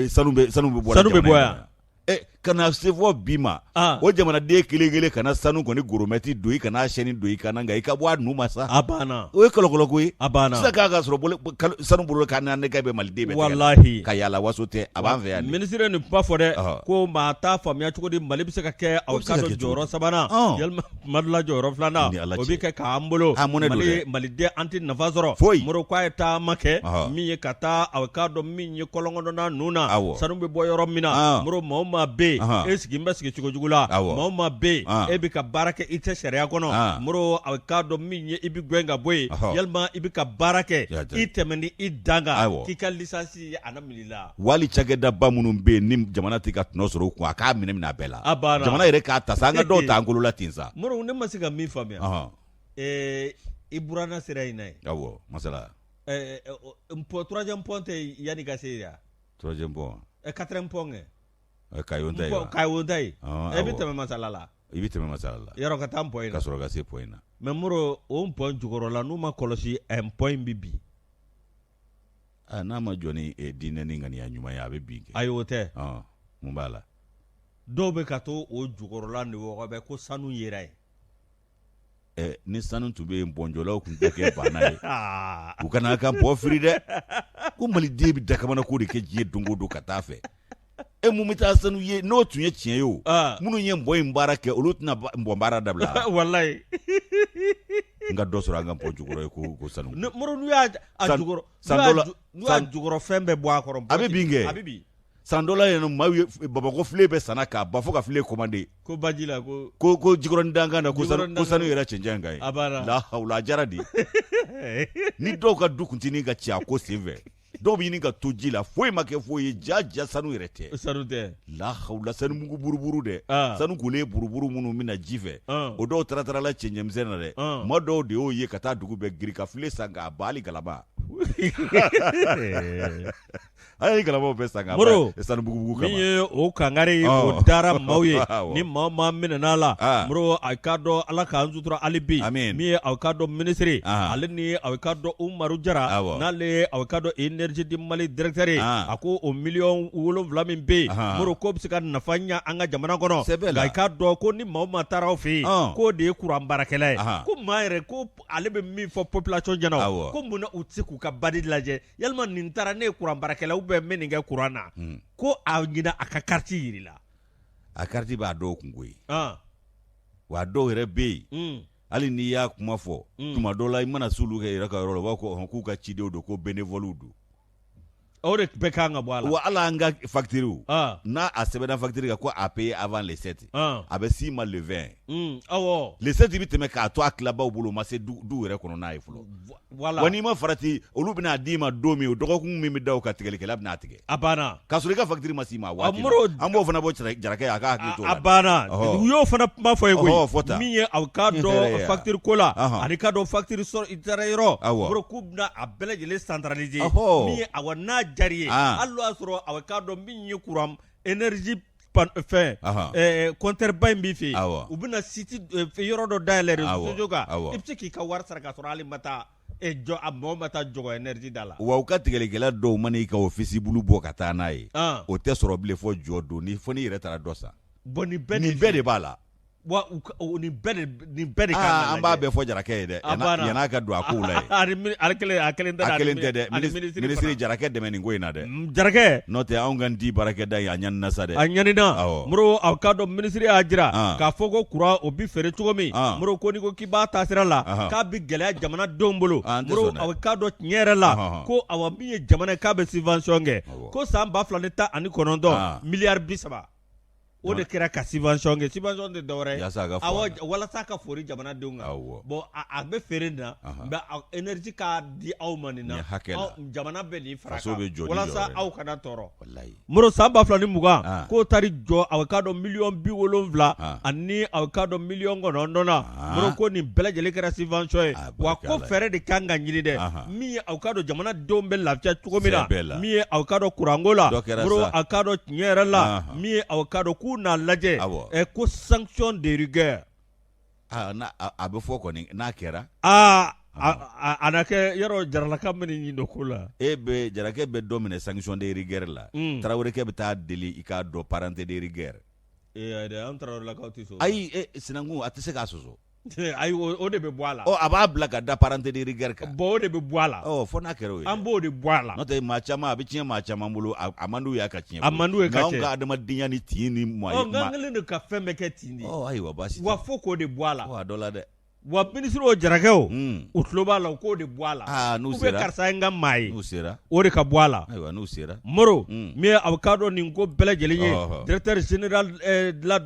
sanu bɛ bɔ sanu bɛ bɔ yan ka na se fɔ bi ma o jamanaden kelen kelen kana sanu kɔni gourmette don i kana chaîne don i kan na nka i ka bɔ a nu ma sa a banna o ye kɔlɔkɔlɔ ko ye a banna sisan k'a ka sɔrɔ sanu bolo ka na ne bɛ maliden bɛɛ walahi ka yaala waso tɛ a b'an fɛ yan minisiri nin kuma fɔ dɛ ko maa t'a faamuya cogo di Mali bɛ se ka kɛ aw ka dɔn jɔyɔrɔ sabanan yalima tuma dɔ la jɔyɔrɔ filanan o bɛ kɛ k'an bolo maliden an tɛ nafa sɔrɔ foyi Moro k'a ye taama kɛ min ye ka taa aw k'a dɔn min ye kɔlɔnkɔnɔna ninnu na sanu bɛ bɔ yɔrɔ min na Moro maa o maa bɛ yen e sigi bɛ sigi cogo jugu la maa o maa bɛ yen e bɛ ka baara kɛ i tɛ sariya kɔnɔ Moro aw k'a dɔn min ye i bɛ gɛn ka bɔ yen yalima i bɛ ka baara kɛ i tɛmɛ i dan kan k'i ka licence a na minɛ i la wali cakɛdaba minnu bɛ yen ni jamana tɛ ka tɔnɔ sɔrɔ u kun a k'a minɛ minɛ a bɛɛ la a banna jamana yɛrɛ k'a ta sa an ka dɔw ta an kolo la ten sa Moro ne ma se ka min faamuya i buranna sira in na yen awɔ masala pont troisième pont tɛ yanni ka se yen troisième pont quatrième pont kɛ Kayo ta ye Kayo ta ye e bɛ tɛmɛ masala la i bɛ tɛmɛ masala la yɔrɔ ka taa pont in ka sɔrɔ ka se pont in na mais Moro o pont jukɔrɔla n'u ma kɔlɔsi pont in bɛ bin N'a ma jɔ ni diinɛ ni ŋaniya ɲuman ye a bɛ bin kɛ ayi o tɛ mun b'a la dɔw bɛ ka to o jukɔrɔla ni wɔgɔbɛ ko sanu yera yen ni sanu tun bɛ yen pɔnjɔlaw tun tɛ kɛ banna ye u kana ka pɔn firi dɛ ko maliden bɛ dakamana ko de kɛ diɲɛ don o don ka taa fɛ e mun bɛ taa sanu ye n'o tun ye tiɲɛ ye o minnu ye pɔn in baara kɛ olu tɛna pɔn baara dabila walayi n ka dɔ sɔrɔ an ka pɔn jukɔrɔ ye ko sanu Moro n'u y'a jukɔrɔ san dɔ la n'u y'a jukɔrɔ fɛn bɛɛ bɔ a kɔrɔ a bɛ bin kɛ a bɛ bin san dɔ la yen maaw ye Bamakɔ filen bɛɛ sanna k'a ban fo ka filen commandé ko baji la ko ko jikɔrɔni dankan na ko sanu yɛrɛ cɛncɛn kan ye a banna la hawula a jara di ni dɔw ka du kuntinin ka ci a ko senfɛ dɔw bɛ ɲini ka to ji la foyi ma kɛ foyi ye ja ja sanu yɛrɛ tɛ sanu tɛ la hawula sanu mugu buruburu dɛ sanu kolen buruburu minnu bɛ na ji fɛ o dɔw taara taara la cɛncɛnmisɛn na dɛ maa dɔw de y'o ye ka taa dugu bɛɛ girin ka filen san k'a ban hali galama A ye galamaw bɛɛ san k'a ban sanu bugubugu kama min ye o kangari ye o dara maaw ye ni maa o maa minɛna la Moro a k'a dɔn Ala k'an sutura hali bi min ye aw k'a dɔn minisiri ale ni aw k'a dɔn Umaru Jara n'ale ye aw k'a dɔn énergie du Mali directeur ye a ko o miliyɔn 7 min bɛ yen Moro k'o bɛ se ka nafa ɲɛ an ka jamana kɔnɔ nka i k'a dɔn ko ni maa o maa taara aw fɛ yen k'o de ye kuran baarakɛla ye ko maa yɛrɛ ko ale bɛ min fɔ population ɲɛna ko munna u tɛ se k'u ka badge lajɛ yalima nin taara ne ye kuran baarakɛla ou bien n bɛ nin kɛ kuran na ko a ɲinɛ a ka carte yir'i la a carte b'a dɔw kun koyi wa a dɔw yɛrɛ bɛ yen hali n'i y'a kuma fɔ tuma dɔw la i mana s'olu kɛ yɛrɛ ka yɔrɔ la u b'a fɔ k'u ka cidenw don ko bénévoles don o de bɛɛ kan ka bɔ a la wa hali an ka facture n'a a sɛbɛnna facture kan ko à payer avant le 7 a bɛ s'i ma le 20 awɔ le 7 bɛ tɛmɛ k'a to a tilabaw bolo o ma se du yɛrɛ kɔnɔ n'a ye fɔlɔ voilà wa n'i ma farati olu bɛna d'i ma don min o dɔgɔkun min bɛ da o kan tigɛlikɛla bɛna a tigɛ a banna k'a sɔrɔ i ka facture ma s'i ma a waati la an b'o fana bɔ jarakɛ ye a k'a hakili t'o la a banna u y'o fana kuma fɔ ye koyi min ye aw k'a dɔn facture ko la ani k'a dɔn facture sɔrɔ i taara yɔrɔ k'u bɛna a bɛɛ lajɛlen centraliser min ye awa n'a diyar'i ye hali n'o y'a sɔrɔ aw k'a dɔn min ye kuran énergie fɛn compteur ba in b'i fɛ yen u bɛna site yɔrɔ dɔ dayɛlɛ réseaux sociaux kan i bɛ se k'i ka wari sara k'a sɔrɔ hali ma taa jɔ a mɔgɔ ma taa jɔ énergie da la wa u ka tigɛlikɛla dɔw mana i ka office bulu bɔ ka taa n'a ye o tɛ sɔrɔ bilen fo jɔ don ni fo n'i yɛrɛ taara dɔ san bon nin bɛɛ de b'a la Wa nin bɛɛ de an b'a bɛɛ fɔ jarakɛ ye dɛ yan'a ka don a kow la a kelen tɛ dɛ minisiri jarakɛ dɛmɛ nin ko in na dɛ jarakɛ n'o tɛ anw ka di baarakɛda ye a ɲanina sa dɛ a ɲanina Moro aw k'a dɔn minisiri y'a jira k'a fɔ ko kuran o bɛ feere cogo min Moro ko n'i ko k'i b'a taasira la k'a bɛ gɛlɛya jamanadenw bolo Moro aw k'a dɔn tiɲɛ yɛrɛ la ko awa min ye jamana k'a bɛ subvention kɛ ko san 2019 miliyari 30 o de kɛra ka subvention kɛ subvention tɛ dɔwɛrɛ ye walasa ka fori jamanadenw kan bon a bɛ feere nin na mais énergie k'a di aw ma nin na jamana bɛ nin fara walasa aw kana tɔɔrɔ Moro san 2020 k'o taar'i jɔ aw k'a dɔn miliyɔn 70 ani aw k'a dɔn miliyɔn 9 na Moro ko nin bɛɛ lajɛlen kɛra subvention ye wa ko fɛɛrɛ de kan ka ɲini dɛ min ye aw k'a dɔn jamanadenw bɛ lafiya cogo min na min ye aw k'a dɔn kuranko la Moro aw k'a dɔn tiɲɛ yɛrɛ la min ye aw k'a dɔn k'u n'a lajɛ ɛ ko sanction de rigueur a bɛ fɔ kɔni n'a kɛra aa A na kɛ yɔrɔ jaralaka min ɲin dɔ ko la e bɛ jarakɛ bɛ dɔ minɛ sanction de rigueur la tarawelekɛ bɛ taa deli i k'a dɔn parenté de rigueur an tarawelelakaw tɛ sɔn ayi sinankun a tɛ se k'a sɔsɔ ayi o de bɛ bɔ a la a b'a bila ka da parenté de rigueur kan bon o de bɛ bɔ a la fo n'a kɛra o ye an b'o de bɔ a la n'o tɛ maa caman a bɛ tiɲɛ maa caman bolo a man d'u ye a ka tiɲɛ a man d'u ye ka tiɲɛ anw ka adamadenya ni tin ni maa ye an kɛlen don ka fɛn bɛɛ kɛ tin de ye ayiwa baasi tɛ wa fo k'o de bɔ a la a dɔ la dɛ Wa minisiri o jarakɛ o u tulo b'a la u k'o de bɔ a la n'u sera karisa ye n ka maa ye n'u sera o de ka bɔ a la ayiwa n'u sera Moro min ye a k'a dɔn nin ko bɛɛ lajɛlen ye directeur général de la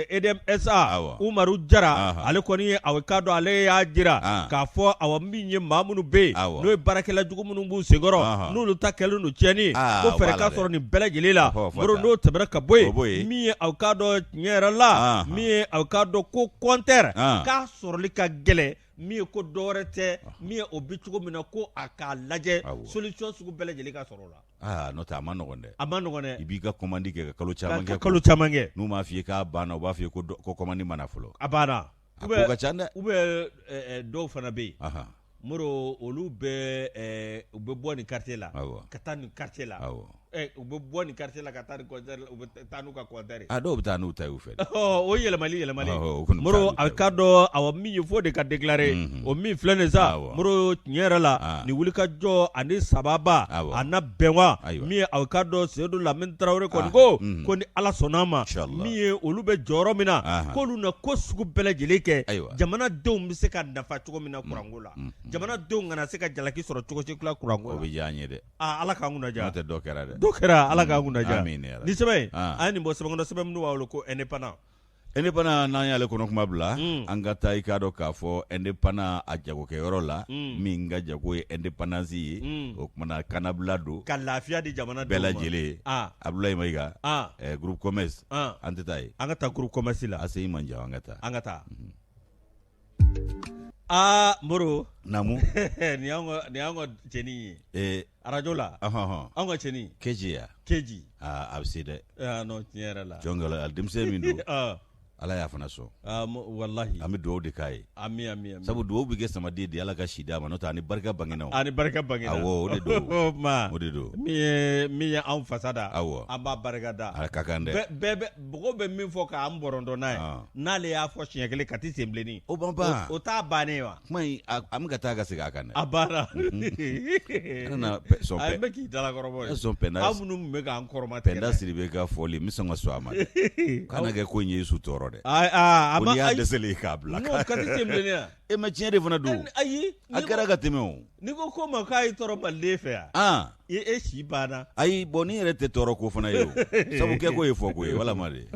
EDM SA Umaru Jara ale kɔni ye a k'a dɔn ale y'a jira k'a fɔ awa min ye maa minnu bɛ yen n'o ye baarakɛla jugu minnu b'u senkɔrɔ n'olu ta kɛlen don tiɲɛni ko fɛɛrɛ ka sɔrɔ nin bɛɛ lajɛlen la Moro n'o tɛmɛna ka bɔ yen min ye a k'a dɔn tiɲɛ yɛrɛ la min ye a k'a dɔn ko compteur k'a sɔrɔli ka gɛlɛn min ye ko dɔwɛrɛ tɛ min ye o bɛ cogo min na ko a k'a lajɛ solution sugu bɛɛ lajɛlen ka sɔrɔ o la aa n'o tɛ a ma nɔgɔn dɛ a ma nɔgɔn dɛ i b'i ka commande kɛ ka kalo caman kɛ kalo caman kɛ n'u m'a f'i ye k'a banna u b'a f'i ye ko commande ma na fɔlɔ a banna a ko ka ca dɛ ou bien dɔw fana bɛ yen Moro olu bɛ u bɛ bɔ nin quartier la ka taa nin quartier la u bɛ bɔ nin quartier la ka taa u bɛ taa n'u ka compteur ye a dɔw bɛ taa n'u ta y'u fɛ o yɛlɛmali yɛlɛmali Moro a k'a dɔn awa min ye fo de ka déclarer o min filɛ nin sa Moro tiɲɛ yɛrɛ la nin wulikajɔ ani sababa a na bɛn wa min ye a k'a dɔn Seyidu Lamini Tarawele kɔni ko ko ni Ala sɔnna a ma min ye olu bɛ jɔyɔrɔ min na k'olu na ko sugu bɛɛ lajɛlen kɛ jamanadenw bɛ se ka nafa cogo min na kuranko la jamanadenw kana se ka jalaki sɔrɔ cogo si la kuranko la o bɛ diya an ye dɛ aa Ala k'an kunna diya n'o tɛ dɔ kɛra dɛ dɔ kɛra Ala k'an kunna diya ni sɛbɛn in an ye nin bɔ sɛbɛnkɔnɔ sɛbɛn minnu b'a wele ko indépendant indépendant n'an y'ale kɔnɔ kuma bila an ka taa i k'a dɔn k'a fɔ indépendant a jagokɛyɔrɔ la min ka jago ye indépendance ye o tuma na kannabila don ka lafiya di jamana bɛɛ lajɛlen Abdoulaye Mayiga groupe commerce an tɛ taa yen an ka taa groupe commerce la ACI man jan an ka taa an ka taa aa Moro naamu nin y'an ka cɛnin ye arajo la anw ka cɛnin Keji ya Keji aa a bɛ se dɛ non tiɲɛ yɛrɛ la jɔn denmisɛn min don Ala y'a fana sɔn walahi an bɛ dugawu de k'a ye ami ami sabu dugawu bɛ kɛ samaden de Ala ka si d'a ma n'o tɛ a ni barika bangena a ni barika bangena awɔ o de don ma o de don min ye anw fasa da awɔ an b'a barika da a ka kan dɛ bɛɛ bɛ mɔgɔw bɛ min fɔ k'an bɔrɔntɔ n'a ye n'ale y'a fɔ siɲɛ kelen Kati Senbilenni o ban ban o t'a bannen ye wa kuma in an bɛ ka taa ka segin a kan dɛ a banna an nana sɔn a bɛ k'i dalakɔrɔbɔ ye sɔn pɛnda aw minnu tun bɛ k'an kɔrɔma pɛnda Sidibe ka fɔli n bɛ sɔn ka sɔn a ma dɛ kana kɛ ko in ye su tɔɔrɔ dɛ aa ko n'i y'a dɛsɛlen k'a bila n'o Kati Senbilenni ya e ma tiɲɛ de fana don ayi a kɛra ka tɛmɛ o n'i ko ko ma k'a y'i tɔɔrɔ maliden fɛ yan e si banna ayi bon ni yɛrɛ tɛ tɔɔrɔ ko fana ye o sabu kɛ ko ye fɔ ko ye walama de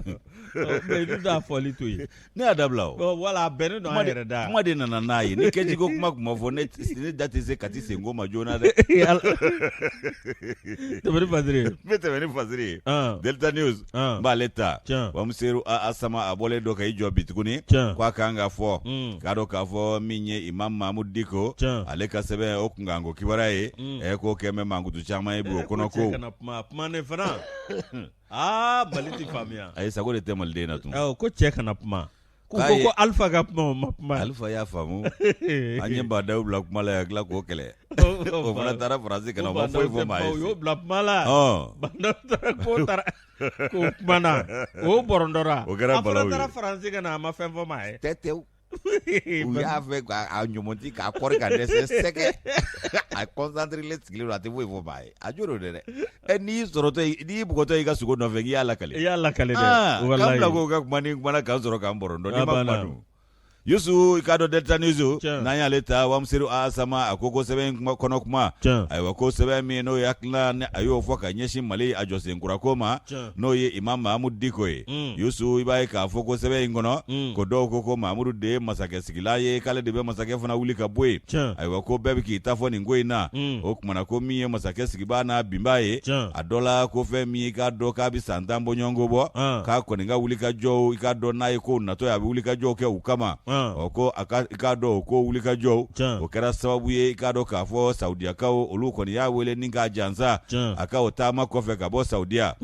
mais i t'a fɔli to yen ne y'a dabila o wala a bɛnnen don an yɛrɛ da kuma de nana n'a ye ni kɛji ko kuma tun ma fɔ ne da tɛ se Kati senko ma joona dɛ tɛmɛ ni fasiri ye n bɛ tɛmɛ ni fasiri ye Delta News n b'ale ta Bamuseru Asama a bɔlen don ka i jɔ bi tuguni k'a kan ka fɔ k'a dɔn k'a fɔ min ye Imam Mahamudu Diko ale ka sɛbɛn o kunkanko kibaruya ye ɛ k'o kɛ bɛ mankutu caman ye bi o kɔnɔ ko kana kuma ne fana aa Mali tɛ faamuya ayi sago de tɛ maliden na tun ko cɛ kana kuma ko ko Alifa ka kuma o ma kuma Alifa y'a faamu an ye Ba Ndaw bila kuma la ka tila k'o kɛlɛ o fana taara Faransi ka na o ma foyi fɔ maa ye o y'o bila kuma la Ba Ndaw taara k'o taara k'o kumana o bɔrɔntɔra o kɛra balawu ye a fana taara Faransi ka na a ma fɛn fɔ maa ye tɛ tewu u y'a fɛ k'a ɲɔmɔti k'a kɔri ka dɛsɛ sɛgɛ a concentré sigilen don a tɛ foyi fɔ maa ye a jo don dɛ ɛ n'i sɔrɔtɔ n'i bugɔtɔ i ka sogo nɔfɛ k'i y'a lakale i y'a lakale dɛ k'an bila ko ka kuma ni kumana k'an sɔrɔ k'an bɔrɔntɔ n'i ma kuma dun Yusu i k'a dɔn Delta News n'an y'ale ta Wamuseru Asama a ko ko sɛbɛn in kuma kɔnɔ kuma ayiwa ko sɛbɛn min n'o ye hakilina ni a y'o fɔ ka ɲɛsin Mali a jɔsen kura ko ma n'o ye Imam Mahamudu Diko ye Yusu i b'a ye k'a fɔ ko sɛbɛn in kɔnɔ ko dɔw ko ko Mahamudu de ye masakɛ sigila ye k'ale de bɛ masakɛ fana wuli ka bɔ yen ayiwa ko bɛɛ bɛ k'i ta fɔ nin ko in na o tuma na ko min ye masakɛ sigibaa n'a binbaa ye a dɔ la ko fɛn min i k'a dɔn k'a bɛ san 10 bɔɲɔgɔnko bɔ k'a kɔni ka wulikajɔw i k'a dɔn n'a ye kow natɔ ye a bɛ wulikajɔw kɛ u kama ɔ ko a ka i k'a dɔn o ko wulikajɔw o kɛra sababu ye i k'a dɔn k'a fɔ sawudiyakaw olu kɔni y'a wele ni k'a jansa a ka o taama kɔfɛ ka bɔ sawudiya.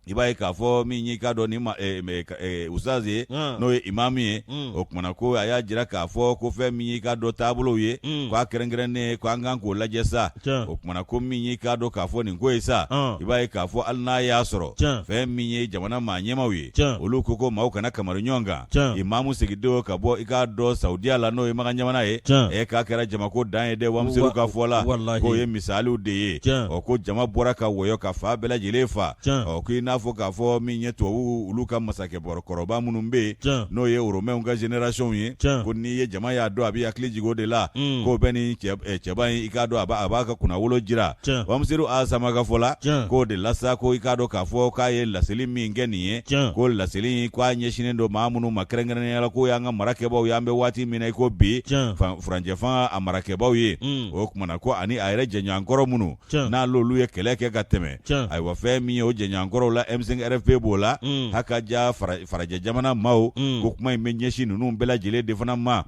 I b'a ye k'a fɔ min y'i k'a dɔn ni ustaz ye, n'o ye imamu ye, o kumana ko a y'a jira k'a fɔ ko fɛn min y'i k'a dɔn taabolow ye, k'a kɛrɛnkɛrɛnnen ko an kan k'o lajɛ sa. O kumana ko min y'i k'a dɔn k'a fɔ nin ko ye sa, i b'a ye k'a fɔ hali n'a y'a sɔrɔ fɛn min ye jamana maa ɲɛmaaw ye, olu ko ko maaw kana kamari ɲɔgɔn kan. Imamu seginnen ka bɔ i k'a dɔn Saudiya la, n'o ye Makan jamana ye, k'a kɛra jamako dan ye dɛ. Wamiseru ka fɔ la, k'o ye misaliw de ye. Ɔ ko jama bɔra ka wɔyɔ ka fan bɛɛ lajɛlen fa. Ɔ ko i n'a fɔ k'a fɔ min ye tubabu olu ka masakɛ kɔrɔba minnu bɛ yen, n'o ye Romainw ka génération ye, ko n'i ye jama y'a dɔn a bɛ hakili jigin o de la, k'o bɛ ni cɛba in i k'a dɔn a b'a ka kunnawolo jira. Wamiseru A Sama ka fɔ la, k'o de la sa, ko i k'a dɔn k'a fɔ k'a ye laseli min kɛ nin ye, ko laseli in k'a ɲɛsinnen don maa minnu ma kɛrɛnkɛrɛnnenya la, k'o y'an ka marakɛbaw ye an bɛ waati min na i ko bi, furancɛ fanga a marakɛbaw ye. O kumana ko ani a yɛrɛ jɛɲɔgɔnkɔrɔ minnu n'olu ye kɛlɛ kɛ ka tɛmɛ. Ayiwa fɛn min ye o jɛɲɔgɔnkɔrɔw la, M5 RFP b'o la, hakaja farajɛ jamana maaw, ko kuma in bɛ ɲɛsin ninnu bɛɛ lajɛlen de fana ma.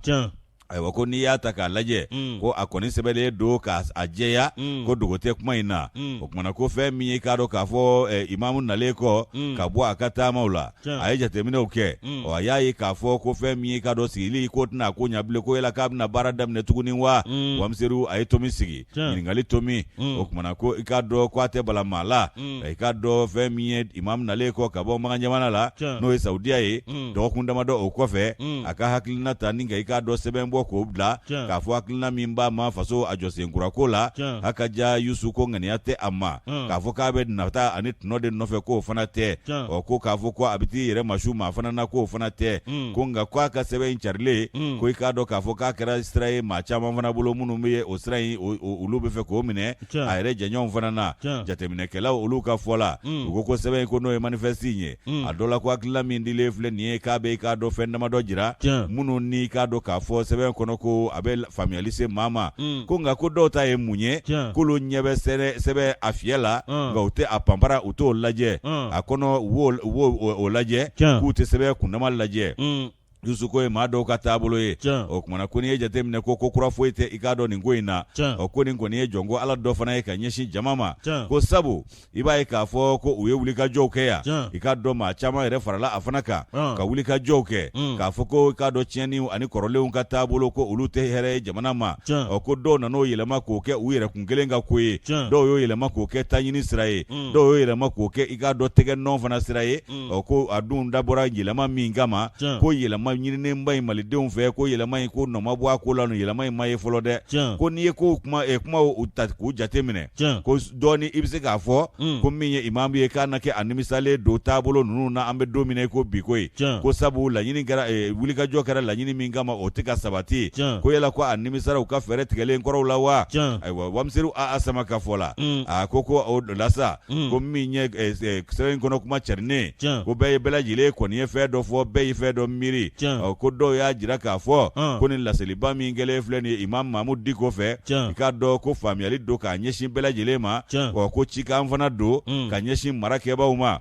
Ayiwa ko n'i y'a ta k'a lajɛ, ko a kɔni sɛbɛnlen don k'a jɛya, ko dogo tɛ kuma in na. O kumana ko fɛn min ye k'a dɔn k'a fɔ imamu nalen kɔ ka bɔ a ka taamaw la, a ye jateminɛw kɛ. Ɔ a y'a ye k'a fɔ ko fɛn min ye k'a dɔn sigili ko tɛna ko ɲɛ bilen, ko yala k'a bɛna baara daminɛ tuguni wa? Wamiseru a ye tomi sigi. Ɲininkali tomi. O kumana ko i k'a dɔn ko a tɛ bala maa la, i k'a dɔn fɛn min ye imamu nalen kɔ ka bɔ Makan jamana la, n'o ye Saudiya ye, dɔgɔkun damadɔ o kɔfɛ, a ka hakilina ta ni ka i k'a dɔn sɛbɛn bɔ k'o bila, k'a fɔ hakilina min b'a ma faso a jɔsenkura ko la, hakaja Yusu ko ŋaniya tɛ a ma k'a fɔ k'a bɛ nata ani tɔnɔ de nɔfɛ, k'o fana tɛ. Ɔ ko k'a fɔ ko a bɛ t'i yɛrɛ masu maa fana na, k'o fana tɛ. Ko nka ko a ka sɛbɛn in carilen, ko i k'a dɔn k'a fɔ k'a kɛra sira ye maa caman fana bolo minnu bɛ o sira in olu bɛ fɛ k'o minɛ a yɛrɛ jɛɲɔgɔnw fana na. Jateminɛkɛlaw olu ka fɔ la, u ko ko sɛbɛn in ko n'o ye manifeste in ye, a dɔ la ko hakilina min dilen filɛ nin ye, k'a bɛ i k'a dɔn fɛn damadɔ jira minnu ni i k'a dɔn k'a fɔ sɛbɛn kɔnɔ ko a bɛ faamuyali se maa ma. Ko nka ko dɔw ta ye mun ye, k'olu ɲɛ bɛ sɛbɛn a fiyɛ la, nka u tɛ a panpara, u t'o lajɛ a kɔnɔ, u b'o lajɛ, k'u tɛ sɛbɛn kundama lajɛ. Yusu ko ye maa dɔw ka taabolo ye. O kumana ko n'i ye jateminɛ ko ko kura foyi tɛ i k'a dɔn nin ko in na. Ɔ ko nin kɔni ye jɔnko ala dɔ fana ye ka ɲɛsin jama ma, ko sabu i b'a ye k'a fɔ ko u ye wulikajɔw kɛ yan, i k'a dɔn maa caman yɛrɛ farala a fana kan ka wulikajɔw kɛ k'a fɔ ko i k'a dɔn tiɲɛni ani kɔrɔlenw ka taabolo ko olu tɛ hɛrɛ ye jamana ma. Ɔ ko dɔw nan'o yɛlɛma k'o kɛ u yɛrɛkun kelen ka ko ye, dɔw y'o yɛlɛma k'o kɛ taɲini sira ye, dɔw y'o yɛlɛma k'o kɛ i k'a dɔn tɛgɛ nɔ fana sira ye. Ɔ ko a dun dabɔra yɛlɛma min kama, ko yɛlɛma ɲininenba in malidenw fɛ, ko yɛlɛma in ko nɔ ma bɔ a ko la, yɛlɛma in ma ye fɔlɔ dɛ. Ko n'i ye ko kumaw ta k'u jate minɛ, ko dɔɔni i bɛ se k'a fɔ ko min ye imamu ye k'a na kɛ a nimisalen don taabolo ninnu na an bɛ don min na i ko bi ko ye, ko sabu laɲini kɛra, wulikajɔ kɛra laɲini min kama o tɛ ka sabati. Ko yala ko a nimisara u ka fɛɛrɛ tigɛlen kɔrɔw la wa? Ayiwa Wamiseru A Sama ka fɔ la, a ko ko o la sa, ko min ye sɛbɛn in kɔnɔ kuma carinnen, ko bɛɛ ye bɛɛ lajɛlen kɔni ye fɛn dɔ fɔ, bɛɛ ye fɛn dɔ miiri. Ɔ ko dɔw y'a jira k'a fɔ ko nin laseliba min kɛlen filɛ nin ye Imam Mamudu Diko fɛ, i k'a dɔn ko faamuyali don k'a ɲɛsin bɛɛ lajɛlen ma, ɔ ko cikan fana don ka ɲɛsin marakɛbaaw ma.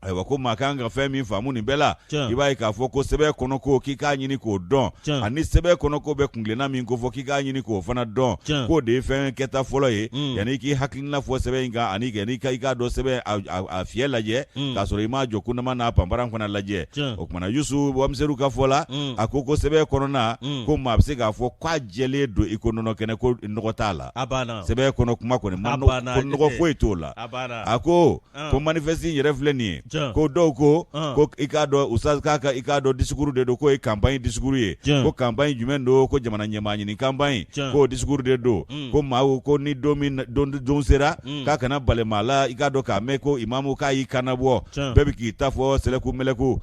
Ayiwa ko maa kan ka fɛn min faamu nin bɛɛ la, i b'a ye k'a fɔ ko sɛbɛn kɔnɔ ko k'i k'a ɲini k'o dɔn, ani sɛbɛn kɔnɔ ko bɛ kuntilenna min kofɔ k'i k'a ɲini k'o fana dɔn, k'o de ye fɛn kɛta fɔlɔ ye yanni k'i hakilina fɔ sɛbɛn in kan, ani yanni i k'a dɔn sɛbɛn a fiyɛ lajɛ k'a sɔrɔ i m'a jɔ kundama n'a panparan fana lajɛ. O kumana Yusu Wamiseru ka fɔ la, a ko ko sɛbɛn kɔnɔna ko maa bɛ se k'a fɔ k'a jɛlen don i ko nɔnɔ kɛnɛ, ko nɔgɔ t'a la. Sɛbɛn kɔnɔ kuma kɔni ko nɔgɔ foyi t'o la. A ko ko manifeste in yɛrɛ filɛ nin ye, ko dɔw ko ko i k'a dɔn Ustaz k'a ka i k'a dɔn discours de don, k'o ye campagne discours ye. Ko campagne jumɛn don? Ko jamana ɲɛmaa ɲini campagne, k'o discours de don. Ko maaw ko ni don min don sera, k'a kana bali maa la i k'a dɔn k'a mɛn ko imamu k'a y'i kannabɔ, bɛɛ bɛ k'i ta fɔ sɛlɛku mɛlɛku.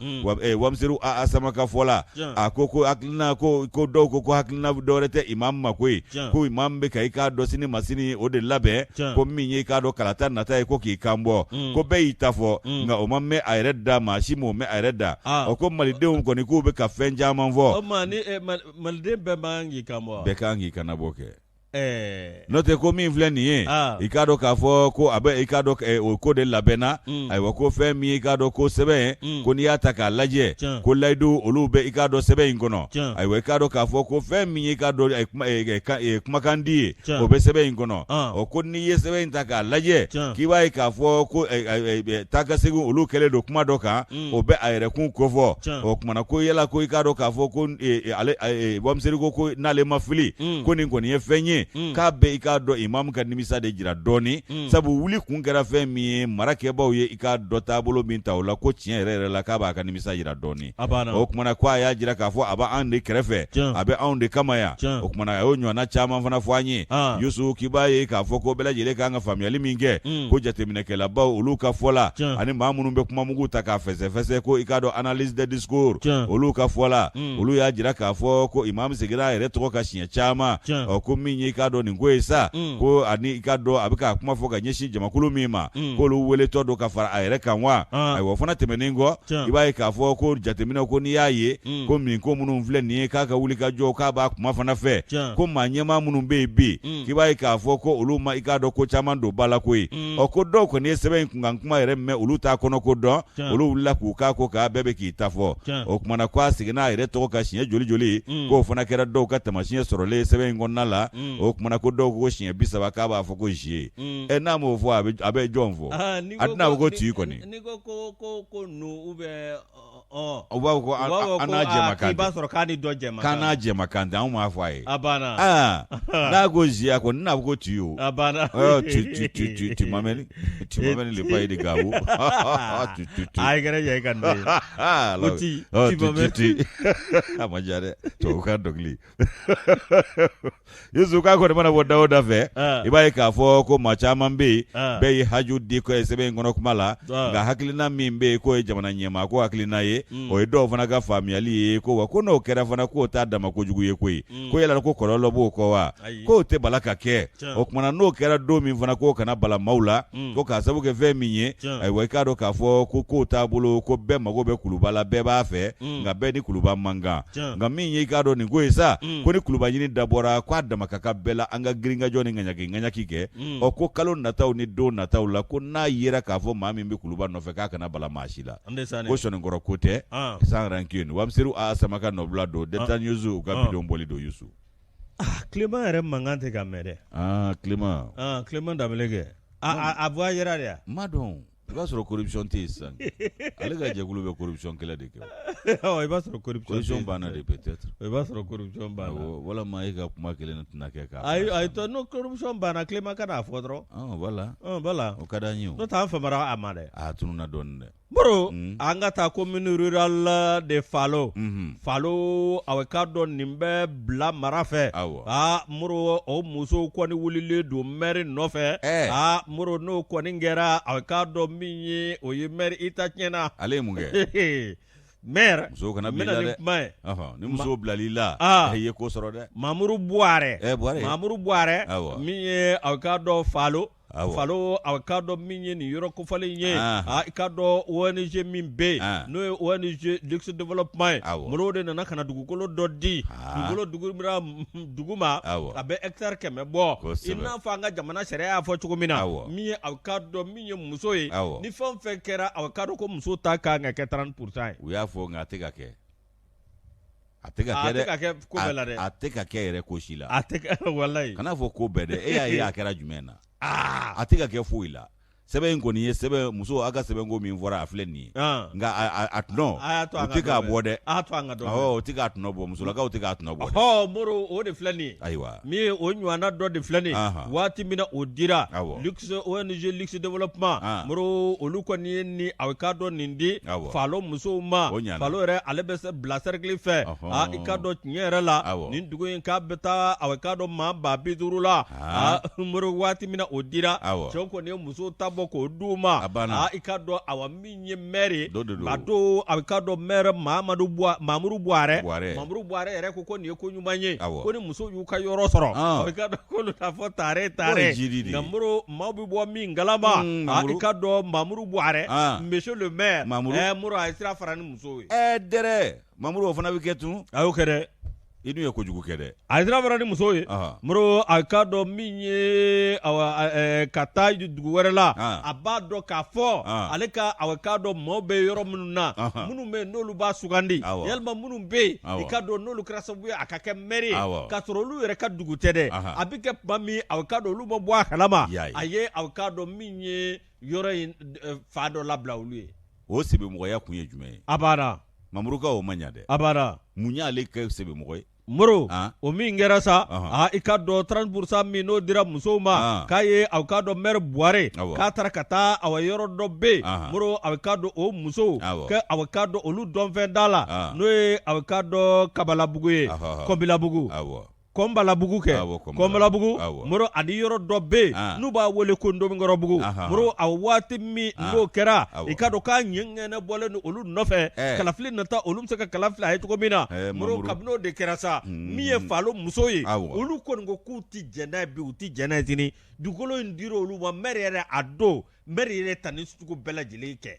Wamiseru A Sama ka fɔ la, a ko ko hakilina ko ko dɔw ko ko hakilina dɔwɛrɛ tɛ imamu ma koyi, ko imamu bɛ ka i k'a dɔn sini ma sini o de labɛn, ko min ye i k'a dɔn kalata nata ye, ko k'i kan bɔ, ko bɛɛ y'i ta fɔ, nka o ma mɛn a yɛrɛ da, maa si m'o mɛn a yɛrɛ da. Ɔ ko malidenw kɔni k'u bɛ ka fɛn caman fɔ. O tuma ni maliden bɛɛ man k'i kan bɔ wa? Bɛɛ kan k'i kannabɔ kɛ. N'o tɛ ko min filɛ nin ye i k'a dɔn k'a fɔ ko a bɛ i k'a dɔn o ko de labɛnna ayiwa ko fɛn min i k'a dɔn ko sɛbɛn ye ko n'i y'a ta k'a lajɛ ko layidu olu bɛ i k'a dɔn sɛbɛn in kɔnɔ ayiwa i k'a dɔn k'a fɔ ko fɛn min i k'a dɔn kumakan di ye o bɛ sɛbɛn in kɔnɔ ɔ ko n'i ye sɛbɛn in ta k'a lajɛ k'i b'a ye k'a fɔ ko taa ka segin olu kɛlen don kuma dɔ kan o bɛ a yɛrɛkun kofɔ o kumana ko yala ko i k'a dɔn k'a fɔ ko Wamiseri ko ko n'ale ma fili ko nin kɔni ye fɛn ye k'a bɛ i k'a dɔn imamu ka nimisa de jira dɔɔnin sabu wuli kun kɛra fɛn min ye marakɛbaw ye i k'a dɔn taabolo min ta o la ko tiɲɛ yɛrɛ yɛrɛ la k'a b'a ka nimisa jira dɔɔnin o kumana ko a y'a jira k'a fɔ a bɛ anw de kɛrɛfɛ a bɛ anw de kama yan o kumana a y'o ɲɔgɔnna caman fana fɔ an ye Yusu k'i b'a ye k'a fɔ ko bɛɛ lajɛlen ka kan ka faamuyali min kɛ ko jateminɛkɛlabaw olu ka fɔ la ani maa minnu bɛ kumamugu ta k'a fɛsɛfɛsɛ ko i k'a dɔn analyse des discours olu ka fɔ la olu y'a jira k'a fɔ ko imamu seginna a yɛrɛ tɔgɔ kan siɲɛ caman ɔ ko min ye i k'a dɔn nin ko ye sa ko ani i k'a dɔn a bɛ k'a kuma fɔ ka ɲɛsin jamakulu min ma k'olu weletɔ don ka fara a yɛrɛ kan wa ayiwa o fana tɛmɛnen kɔ i b'a ye k'a fɔ ko jateminɛ ko n'i y'a ye ko min ko minnu filɛ nin ye k'a ka wuli ka jɔ k'a b'a kuma fana fɛ ko maa ɲɛmaa minnu bɛ yen bi k'i b'a ye k'a fɔ ko olu ma i k'a dɔn ko caman don ba la koyi ɔ ko dɔw kɔni ye sɛbɛn in kunkan kuma yɛrɛ mɛn olu t'a kɔnɔ ko dɔn olu wulila k'u k'a ko k'a bɛɛ bɛ k'i ta fɔ o kumana ko a seginna a yɛrɛ tɔgɔ kan siɲɛ joli joli k'o fana kɛra dɔw ka taamasiyɛn sɔrɔlen ye sɛbɛn in kɔnɔna la o kumana ko dɔw ko siɲɛ 30 k'a b'a fɔ ko je ɛ n'a m'o fɔ a bɛ jɔn fɔ a tɛna fɔ ko tu kɔni n'i ko ko ko nous ou bien u b'a fɔ ko an n'a jɛmakan i b'a sɔrɔ k'a ni dɔ jɛmakan k'an n'a jɛmakan tɛ anw m'a fɔ a ye a banna n'a ko je a kɔni n'a fɔ ko tu o a banna tu tu tu tu tu m'amènes tu m'amènes le pays de Gao tu tu tu a kɛra ɲɛ ka nin ye ko tu tu m'amènes tu a ma diya dɛ tubabukan dɔnkili Yusu k'a kɔni mana bɔ da o da fɛ i b'a ye k'a fɔ ko maa caman bɛ yen bɛɛ ye haju di ko ye sɛbɛn in kɔnɔ kuma la nka hakilina min bɛ yen k'o ye jamana ɲɛmaa ko hakilina ye o ye dɔw fana ka faamuyali ye ko wa ko n'o kɛra fana k'o t'a dama kojugu ye koyi ko yala ko kɔlɔlɔ b'o kɔ wa k'o tɛ bala ka kɛ o kumana n'o kɛra don min fana k'o kana bala maaw la ko k'a sabu kɛ fɛn min ye ayiwa i k'a dɔn k'a fɔ ko kow taabolo ko bɛɛ mago bɛ kuluba la bɛɛ b'a fɛ nka bɛɛ ni kuluba man kan nka min ye i k'a dɔn nin ko ye sa ko ni kuluba ɲini dabɔra k'a dama ka kan bɛɛ la an ka girinkajɔ ni ŋaɲaki ŋaɲaki kɛ ɔ ko kalo nataw ni don nataw la ko n'a yera k'a fɔ maa min bɛ kuluba nɔfɛ k'a kana bala maa si la ko sɔninkɔrɔ ko tɛ sans rancune Wamseru a sama ka nɔbila don Delta News u ka bidon bɔli don Yusu Clément yɛrɛ mankan tɛ ka mɛn dɛ Clément Clément Dembélé kɛ a voyagera de n m'a dɔn i b'a sɔrɔ corruption tɛ yen sisan ale ka jɛkulu bɛ corruption kɛlɛ de kɛ i b'a sɔrɔ corruption banna de peut-être i b'a sɔrɔ corruption banna walima e ka kuma kelen tɛna kɛ k'a ayi ayi tɔ n'o corruption banna Clément ka n'a fɔ dɔrɔn voilà voilà o ka d'an ye o n'o tɛ an famara a ma dɛ a tununna dɔɔnin dɛ Moro an ka taa commune rurale de Falo Falo a k'a dɔn nin bɛ bila mara fɛ aa Moro o musow kɔni wulilen don maire nɔfɛ aa Moro n'o kɔni kɛra a k'a dɔn min ye o ye maire i ta tiɲɛna ale ye mun kɛ maire musow kana bila i la dɛ kuma ye ni muso bilal'i la i ye ko sɔrɔ dɛ Mamuru Buwarɛ Mamuru Buwarɛ min ye a k'a dɔn Falo Falo a k'a dɔn min ye nin yɔrɔ kofɔlen ye a k'a dɔn ONG min bɛ yen n'o ye ONG Luxe Développement ye Moro de nana ka na dugukolo dɔ di dugukolo dugu ma a bɛ hectare 100 bɔ i n'a fɔ an ka jamana sariya y'a fɔ cogo min na min ye a k'a dɔn min ye muso ye ni fɛn o fɛn kɛra a k'a dɔn ko muso ta ka kan ka kɛ 30% ye u y'a fɔ nka a tɛ ka kɛ a tɛ ka kɛ dɛ a tɛ ka kɛ ko bɛɛ la dɛ a tɛ ka kɛ yɛrɛ ko si la a tɛ walayi kana fɔ ko bɛɛ dɛ e y'a ye a kɛra jumɛn na a tɛ ka kɛ foyi la sɛbɛn in kɔni ye sɛbɛn muso a ka sɛbɛnko min fɔra a filɛ nin ye nka a tɔnɔ u tɛ k'a bɔ dɛ u tɛ k'a tɔnɔ bɔ musolakaw tɛ k'a tɔnɔ bɔ ɔ Moro o de filɛ nin ye ayiwa min ye o ɲɔgɔnna dɔ de filɛ nin ye waati min na o dira Luxe ONG Luxe Développement Moro olu kɔni ye ni a k'a dɔn nin di Falo musow ma Falo yɛrɛ ale bɛ bila cercle fɛ i k'a dɔn tiɲɛ yɛrɛ la nin dugu in k'a bɛ taa a k'a dɔn maa 50,000 la Moro waati min na o dira cɛw kɔni ye musow ta bɔ k'o d'u ma i k'a dɔn awa min ye maire ye a don a k'a dɔn maire Mamadu Mamuru Buwarɛ Mamuru Buwarɛ yɛrɛ ko ko nin ye ko ɲuman ye ko ni muso y'u ka yɔrɔ sɔrɔ i k'a dɔn k'olu t'a fɔ tare tare nka Moro maaw bɛ bɔ min kalama i k'a dɔn Mamuru Buwarɛ monsieur le maire Moro a ye sira fara ni musow ye dɛrɛ Mamuru o fana bɛ kɛ tun a y'o kɛ dɛ. I dun ye kojugu kɛ dɛ. A ye sira fara ni musow ye. Moro a k'a dɔn min ye ka taa dugu wɛrɛ la, a b'a dɔn k'a fɔ ale ka a k'a dɔn maaw bɛ yɔrɔ minnu na, minnu bɛ yen n'olu b'a sugandi, yalima minnu bɛ yen i k'a dɔn n'olu kɛra sababu ye a ka kɛ mɛri ye, k'a sɔrɔ olu yɛrɛ ka dugu tɛ dɛ, a bɛ kɛ tuma min a k'a dɔn olu ma bɔ a kalama, a ye a k'a dɔn min ye yɔrɔ in fan dɔ labila olu ye. O sebemɔgɔya kun ye jumɛn ye? A banna. Mamuru ka o ma ɲa dɛ. A banna. Mun y'ale kɛ sebemɔgɔ ye? Moro, o min kɛra sa, aa i k'a dɔn 30% min n'o dira musow ma, k'a ye a k'a dɔn maire Buware, k'a taara ka taa awa yɔrɔ dɔ bɛ yen, Moro a k'a dɔn o musow, kɛ a k'a dɔn olu dɔnfɛn da la, n'o ye a k'a dɔn Kabalabugu ye, Kɔnbilabugu. Kɔnbalabugu kɛ Kɔnbalabugu Moro ani yɔrɔ dɔ bɛ yen n'u b'a wele ko Ndomikɔrɔbugu Moro a waati min n'o kɛra i k'a dɔn k'a ɲɛŋɛnɛ bɔlen don olu nɔfɛ kalafili nata olu bɛ se ka kala fili a ye cogo min na Moro kabini o de kɛra sa min ye Falo muso ye olu kɔni ko k'u tɛ jɛn n'a ye bi u tɛ jɛn n'a ye sini dugukolo in dira olu ma maire yɛrɛ a don maire yɛrɛ ta ni sugu bɛɛ lajɛlen kɛ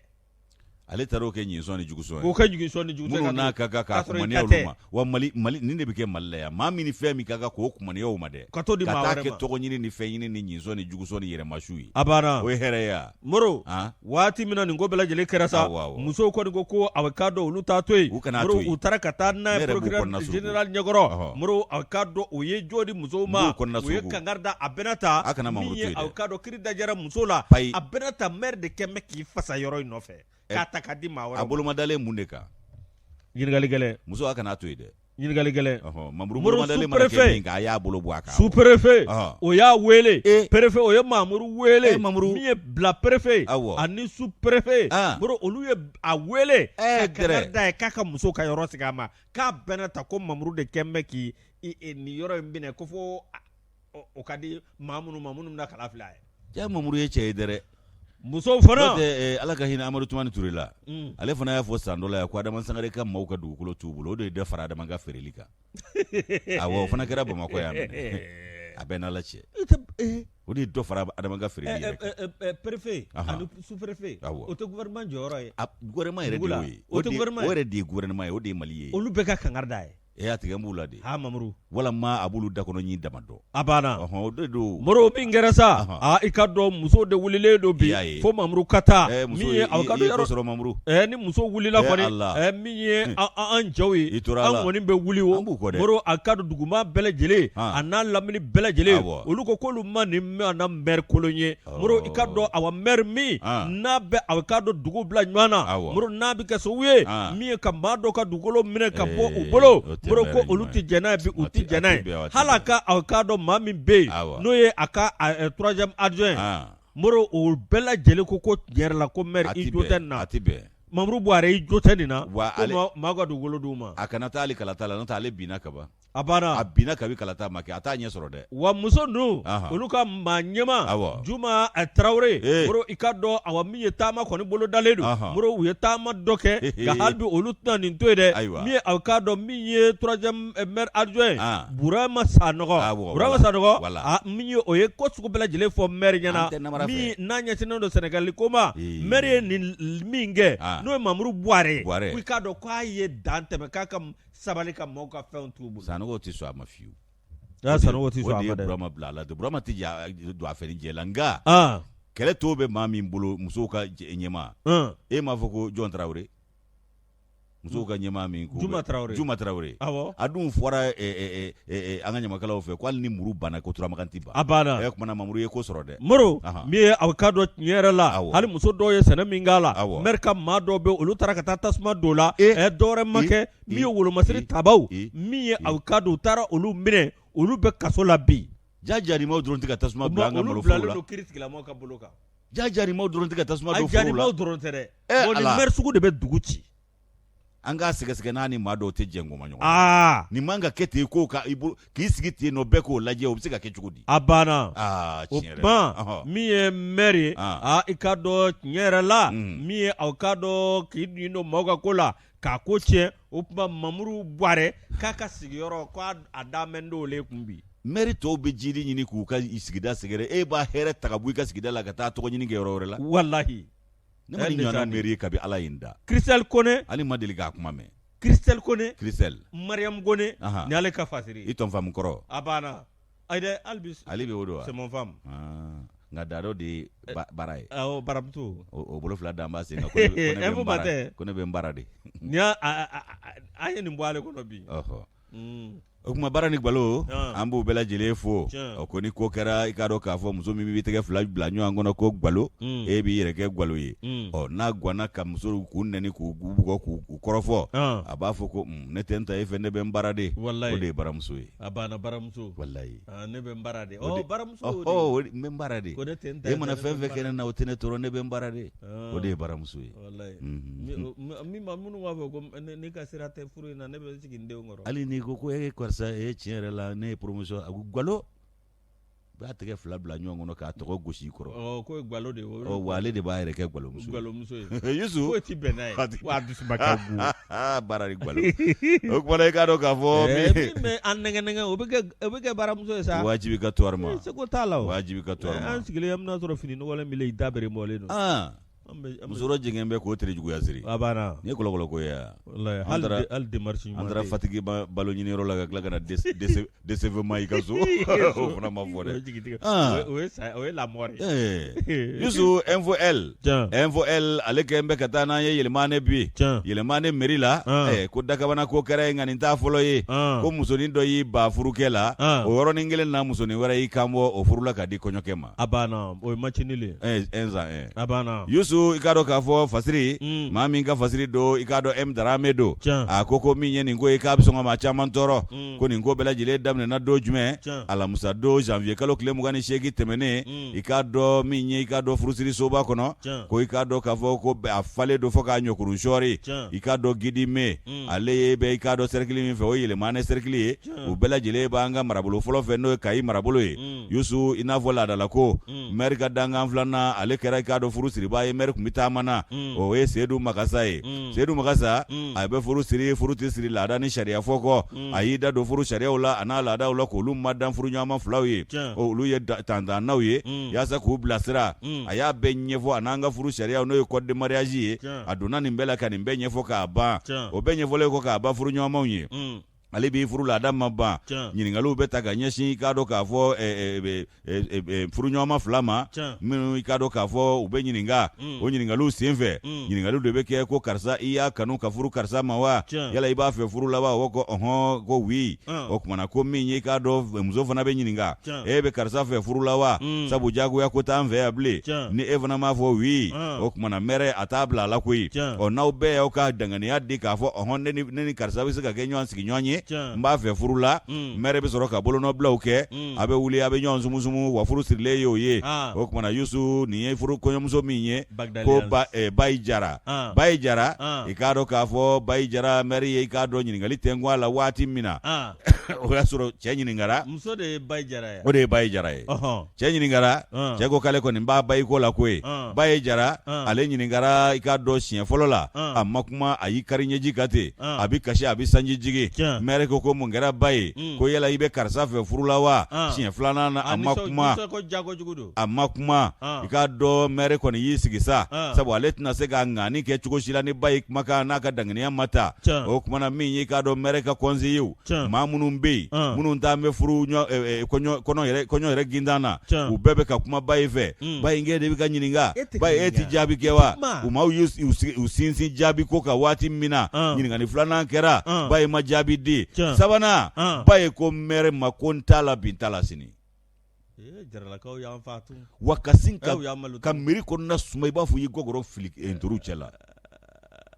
ale taara o kɛ ɲinsɔn ni jugusɔn ye k'o kɛ jugusɔn ni jugusɔn minnu n'a ka kan k'a kumaniya olu ma wa mali mali nin de bɛ kɛ mali la yan maa min ni fɛn min ka kan k'o kumaniya o ma dɛ ka t'o di maa wɛrɛ ma ka taa kɛ tɔgɔ ɲini ni fɛn ɲini ni ɲinsɔn ni jugusɔn ni yɛrɛmasu ye a banna o ye hɛrɛ ye wa Moro waati min na nin ko bɛɛ lajɛlen kɛra sa musow kɔni ko ko a k'a dɔn olu t'a to yen u kana to yen u taara ka taa n'a ye procureur général ɲɛkɔrɔ Moro a k'a dɔn o ye jo di musow ma u ye kangari da a bɛna ta a kana Mamuru to yen dɛ a k'a dɔn kiri dajara muso la a bɛna ta maire de kɛn bɛ k'i fasa yɔrɔ in nɔfɛ k'a ta k'a di maa wɛrɛ a bolomadalen mun de kan ɲininkali gɛlɛn muso a kana to yen dɛ ɲininkali gɛlɛn Mamuru bolomadalen mana kɛ min kan a y'a bolo bɔ a kan sous préfet o y'a wele préfet o ye Mamuru wele Mamuru min ye bila préfet ani sous préfet Moro olu ye a wele ka kangari d'a ye k'a ka muso ka yɔrɔ segin a ma k'a bɛna ta ko Mamuru de kɛn bɛ k'i nin yɔrɔ in minɛ ko fo o ka di maa minnu ma minnu bɛna kala fili a ye ja Mamuru ye cɛ ye dɛrɛ musow fana tɛ ala ka hinɛ Amadu Tumani Ture la ale fana y'a fɔ san dɔ la yan ko Adama Sangare ka maaw ka dugukolo t'u bolo o de ye dɔ fara Adama ka feereli kan awɔ o fana kɛra Bamakɔ yan a bɛɛ n'Ala cɛ o de ye dɔ fara Adama ka feereli yɛrɛ kan préfet ani sous préfet o tɛ gouvernement jɔyɔrɔ ye gouvernement yɛrɛ de y'o ye o tɛ gouvernement o yɛrɛ de ye gouvernement ye o de ye Mali ye olu bɛɛ ka kangari d'a ye E y'a tigɛ n b'u la de ha Mamuru walama a b'olu dakɔnɔ ɲin dama dɔn a banna ɔhɔn o de don Moro min kɛra sa aa i ka dɔn musow de wulilen don bi fo Mamuru ka taa min ye aw ka yɔrɔ sɔrɔ Mamuru ni muso wulila kɔni min ye an cɛw ye i tora an kɔni bɛ wuli o b'u kɔ dɛ Moro a ka dɔn duguma bɛɛ lajɛlen a n'a lamini bɛɛ lajɛlen olu ko k'olu ma nin ɲɔgɔnna maire kolon ye Moro i ka dɔn awa maire min n'a bɛ a ka dɔn dugu bila ɲɔgɔn na Moro n'a bɛ kɛ sababu ye min ye ka maa dɔ ka dugukolo minɛ ka bɔ u bolo Moro ko olu tɛ jɛn n'a ye bi u tɛ jɛn n'a ye hali a ka a ka dɔn maa min bɛ yen n'o ye a ka troisième adjoint Moro o bɛɛ lajɛlen ko ko tiɲɛ yɛrɛ la ko maire i jo tɛ nin na Mamuru Buwarɛ i jo tɛ nin na ko maa ka dugukolo d'u ma a kana taa hali kalata la n'o tɛ ale binna kaban A banna a binna kabi kalata ma kɛ a t'a ɲɛ sɔrɔ dɛ wa muso ninnu olu ka maa ɲɛmaa Juma Tarawele Moro i ka dɔn awa min ye taama kɔni bolo dalen don Moro u ye taama dɔ kɛ nka hali bi olu tɛna nin to yen dɛ ayiwa min ye a k'a dɔn min ye troisième maire adjoint Burama Sanɔgɔ Burama Sanɔgɔ min ye o ye ko sugu bɛɛ lajɛlen fɔ maire ɲɛna min n'a ɲɛsinnen don Sɛnɛgali ko ma maire ye nin min kɛ n'o ye Mamuru Buwarɛ ye i k'a dɔn k'a ye dan tɛmɛ k'a ka sabali ka maaw ka fɛnw t'u bolo Sanogo tɛ sɔn a ma fiyewu Sanogo tɛ sɔn a ma dɛ Burama bila a la Burama tɛ don a fɛ ni jɛ la nka kɛlɛ to bɛ maa min bolo musow ka ɲɛmaa e m'a fɔ ko jɔn Tarawele musow ka ɲɛmaa min ko Juma Tarawele Juma Tarawele a dun fɔra an ka ɲamakalaw fɛ ko hali ni muru banna ko turamakan tɛ ban a banna ɛ kumana Mamuru ye ko sɔrɔ dɛ Moro min ye a ka dɔn tiɲɛ yɛrɛ la hali muso dɔw ye sɛnɛ min k'a la maire ka maa dɔw bɛ olu taara ka taa tasuma don la dɔwɛrɛ ma kɛ min ye wolomasiri tabaw min ye a ka dɔn u taara olu minɛ olu bɛ kaso la bi ja jarimaw dɔrɔn tɛ ka tasuma bila an ka malo foro la olu kiritigɛlamɔgɔw ka bolo kan ja jarimaw dɔrɔn tɛ ka tasuma don foro la jarimaw dɔrɔn tɛ dɛ bon nin maire sugu de bɛ dugu ci an k'a sɛgɛsɛgɛ n'a ni maa dɔw tɛ jɛn ko ma ɲɔgɔn aa nin man ka kɛ ten ko ka i bolo k'i sigi ten nɔ bɛɛ k'o lajɛ o bɛ se ka kɛ cogo di a banna aa o kuma min ye maire ye aa i k'a dɔn tiɲɛ yɛrɛ la min ye aw k'a dɔn k'i nin don maaw ka ko la k'a ko tiɲɛ o tuma Mamuru Buwarɛ k'a ka sigiyɔrɔ k'a a damɛ d'ole kun bi maire tɔw bɛ jidi ɲini k'u ka sigida sɛgɛrɛ e b'a hɛrɛ ta ka bɔ i ka sigida la ka taa tɔgɔ ɲini kɛ yɔrɔ wɛrɛ la walahi ne ma nin ɲɔgɔnna maire ye kabi Ala ye n da Christelle Kone hali ma deli k'a kuma mɛn. Christelle Kone Christelle Mariam Kone ni ale ka fasiri i tɔn femme kɔrɔ a banna ayi dɛ hali bi ale bɛ o don wa c'est mon femme nka dado de ye bara ye awɔ baramuso o bolo fila da an b'a sen kan ko ne bɛ n bara de ni an ye nin bɔ ale kɔnɔ bi ɔhɔ o tuma bara ni galo an b'u bɛɛ lajɛlen fo o ko ni ko kɛra i k'a dɔn k'a fɔ muso min b'i tɛgɛ fila bila ɲɔgɔn kɔnɔ ko galo e b'i yɛrɛ kɛ galo ye ɔ n'a ganna ka muso k'u nɛni k'u bugɔ k'u kɔrɔfɔ a b'a fɔ ko ne tɛ n ta e fɛ ne bɛ n bara de o de ye baramuso ye a banna baramuso walayi ne bɛ n bara de baramuso n bɛ n bara de e mana fɛn fɛn kɛ ne na o tɛ ne tɔɔrɔ ne bɛ n bara de o de ye baramuso ye min minnu b'a fɔ ko ne ka sira tɛ furu in na ne bɛ sigi n denw kɔrɔ hali n'i ko ko e karisa e tiɲɛ yɛrɛ la ne ye promotion a ko galo b'a tɛgɛ fila bila ɲɔgɔn kɔnɔ k'a tɔgɔ gosi i kɔrɔ k'o ye galo de ye wa ale de b'a yɛrɛ kɛ galomuso galomuso ye Yusu foyi ti bɛn n'a ye wa a dusuba ka go baara ni galo o tuma na i k'a dɔn k'a fɔ min bɛ an nɛgɛ nɛgɛ o bɛ kɛ o bɛ kɛ baramuso ye sa wajibi ka to ma seko t'a la o wajibi ka to ma an sigilen an bɛna sɔrɔ fini nɔgɔlen b'i la i da bere bɔlen don musɔrɔ jɛngɛn bɛ k'o tere juguya siri a banna nin ye kɔlɔkɔlɔ ko ye wa hali démarche ɲuman an taara fatigi balo ɲiniyɔrɔ la ka tila ka na décevement i ka so o fana ma fɔ dɛ o ye la mort ye Yusu Info L Info L ale kɛlen bɛ ka taa n'an ye Yɛlɛmane bi Yɛlɛmane mairie la ko dakabana ko kɛra yen nka nin t'a fɔlɔ ye ko musonin dɔ y'i ban furukɛ la o yɔrɔnin kelen na musonin wɛrɛ y'i kan bɔ o furula ka di kɔɲɔkɛ ma A banna o ye match nul ye un sans un a banna Yusu i k'a dɔn k'a fɔ fasiri maa min ka fasiri don i k'a dɔn M Darame don a ko ko min ye nin ko ye k'a bɛ sɔn ka maa caman tɔɔrɔ ko nin ko bɛɛ lajɛlen daminɛna don jumɛn alamisa don janvier kalo tile 28 tɛmɛnen i k'a dɔn min ye i k'a dɔn furusiri soba kɔnɔ ko i k'a dɔn k'a fɔ ko a falen don fo k'a ɲɔkurun sɔɔri i k'a dɔn Gidime ale ye bɛ i k'a dɔn cercle min fɛ o ye Yɛlɛmane cercle ye u bɛɛ lajɛlen b'an ka marabolo fɔlɔ fɛ n'o ye Kayi marabolo ye Yusu i n'a fɔ laadala ko maire ka dankan filanan ale kɛra i k'a dɔn furu siribaa ye maire tun bɛ taama na o ye Sedu Magasa ye Sedu Magasa a bɛ furu siri furu tɛ siri laada ni sariya fɔ kɔ a y'i da don furu sariyaw la a n'a laadaw la k'olu madan furuɲɔgɔnma filaw ye olu ye tantannaw ye yaasa k'u bilasira a y'a bɛɛ ɲɛfɔ a n'an ka furu sariyaw n'o ye code de mariage ye a donna nin bɛɛ la ka nin bɛɛ ɲɛfɔ k'a ban o bɛɛ ɲɛfɔlen kɔ k'a ban furuɲɔgɔnmaw ye ale b'i furu laada ma ban ɲininkaliw bɛ ta ka ɲɛsin i k'a dɔn k'a fɔ furuɲɔgɔnma fila ma minnu i k'a dɔn k'a fɔ u bɛ ɲininka o ɲininkaliw senfɛ ɲininkaliw de bɛ kɛ ko karisa i y'a kanu ka furu karisa ma wa yala i b'a fɛ furu la wa o ko ɔhɔn ko oui o tuma na ko min ye i k'a dɔn muso fana bɛ ɲininka e bɛ karisa fɛ furu la wa sabu jagoya ko t'an fɛ yan bilen ni e fana m'a fɔ oui o tuma na mɛrɛ a t'a bila a la koyi ɔ n'aw bɛɛ y'aw ka danganiya di k'a fɔ ɔhɔn ne ni karisa bɛ se ka kɛ ɲɔgɔn sigiɲɔgɔn ye n b'a fɛ furu la mɛrɛ bɛ sɔrɔ ka bolonɔbilaw kɛ a bɛ wuli a bɛ ɲɔgɔn sumusumu wa furu sirilen ye o ye o tuma na Yusu nin ye furu kɔɲɔmuso min ye ko Bayi Jara Bayi Jara i k'a dɔn k'a fɔ Bayi Jara mɛri ye i k'a dɔn ɲininkali tɛnku a la waati min na o y'a sɔrɔ cɛ ɲininkara muso de ye Bayi Jara ye o de ye Bayi Jara ye cɛ ɲininkara cɛ ko k'ale kɔni b'a bayi ko la koyi Bayi Jara ale ɲininkara i k'a dɔn siɲɛ fɔlɔ la a ma kuma a y'i kari ɲɛji kan ten a bɛ kasi a bɛ sanji jigin mɛri ko ko mun kɛra Bayi ko yala i bɛ karisa fɛ furu la wa siɲɛ filanan na a ma kuma a ma kuma i k'a dɔn mɛri kɔni y'i sigi sa sabu ale tɛna se ka ŋani kɛ cogo si la ni Bayi kumakan n'a ka danganiya ma ta o tuma na min y'i k'a dɔn mɛri ka conseillerw maa minnu bɛ yen minnu t'an bɛ furu kɔɲɔ yɛrɛ gintan na u bɛɛ bɛ ka kuma Bayi fɛ Bayi k'e de bɛ ka ɲininka Bayi e tɛ jaabi kɛ wa u ma y'u sinsin jaabi ko kan waati min na ɲininkali filanan kɛra Bayi ma jaabi di sabanan Bayi ko mɛri ma ko n t'a la bi n t'a la sini Jaralakaw y'an fa tun wa ka sin ka mairie kɔnɔna suma i b'a fɔ i gɔgɔrɔ fili ntoriw cɛ la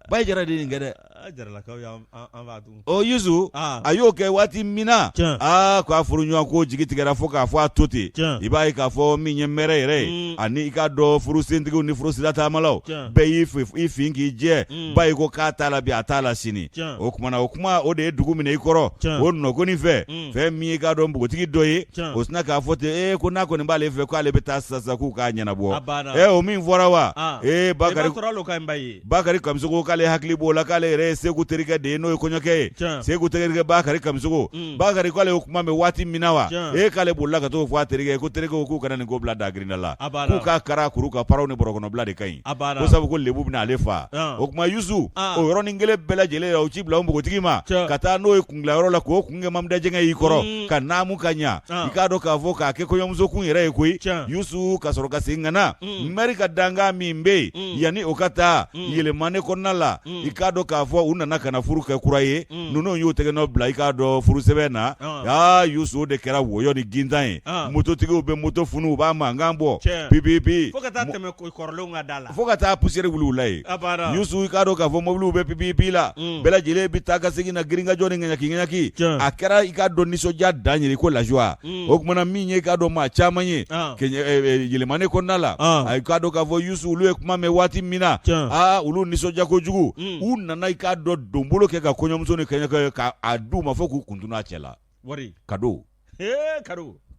Bayi Jara de ye nin kɛ dɛ Jaralakaw y'an fa tun ɔ Yusu a y'o kɛ waati min na aa k'a furuɲɔgɔn ko jigi tigɛra fo k'a fɔ a to ten i b'a ye k'a fɔ min ye mɛrɛ yɛrɛ ye ani i k'a dɔn furu sentigiw ni furu sirataamalaw bɛɛ y'i fin k'i jɛ Bayi ko k'a t'a la bi a t'a la sini o tuma na o kuma o de ye dugu minɛ i kɔrɔ o nɔgɔni fɛ fɛn min ye k'a dɔn npogotigi dɔ ye o sinna k'a fɔ ten ee ko n'a kɔni b'ale fɛ k'ale bɛ taa sisan k'u k'a ɲɛnabɔ ee o min fɔra wa ee Bakari Bakari Kamisoko k'ale hakili b'o la k'ale yɛrɛ ye Seku terikɛ de ye n'o ye kɔɲɔkɛ ye Seku terikɛ Bakari Kamisogo Bakari k'ale y'o kuma mɛn waati min na wa e k'ale bolila ka t'o fɔ a terikɛ ye ko terikɛw k'u kana nin ko bila dagirinda la k'u k'a kara kuru ka paraw ni bɔrɔkɔnɔbila de ka ɲi ko sabu ko lebu bɛna ale faa o tuma Yusu o yɔrɔnin kelen bɛɛ lajɛlen la o ci bila o npogotigi ma ka taa n'o ye kundilayɔrɔ la k'o kun kɛ mamudajɛngɛ y'i kɔrɔ ka naamu ka ɲa i k'a dɔn k'a fɔ k'a kɛ kɔɲɔmuso kun yɛrɛ ye koyi Yusu ka sɔrɔ ka segin ka na mɛri ka dankan min bɛ yen yanni o ka taa Yɛlɛmane kɔnɔna la i k'a dɔn k'a fɔ u nana ka na furu kɛ kura ye ninnu y'u tɛgɛ nɔ bila i k'a dɔn furusɛbɛn na aa Yusu o de kɛra wɔyɔ ni gintan ye mototigiw bɛ moto funu u b'a mankan bɔ pipipi fo ka taa tɛmɛ kɔrɔlenw ka da la fo ka taa poussière wuli u la yen Yusu i k'a dɔn k'a fɔ mobiliw bɛ pipipi la bɛɛ lajɛlen bɛ taa ka segin na girinkajɔ ni ŋaɲaki ŋaɲaki a kɛra i k'a dɔn nisɔndiya dan yɛrɛ ko la joie o tuma na min ye i k'a dɔn maa caman ye Yɛlɛmane kɔnɔna la a i k'a dɔn k'a fɔ Yusu olu ye kuma mɛn waati min na aa olu nisɔndiya kojugu u nana i k'a dɔn donbolo kɛ ka kɔɲɔmuso ni kɔɲɔkɛ k'a d'u ma fo k'u kun tunu a cɛ la kado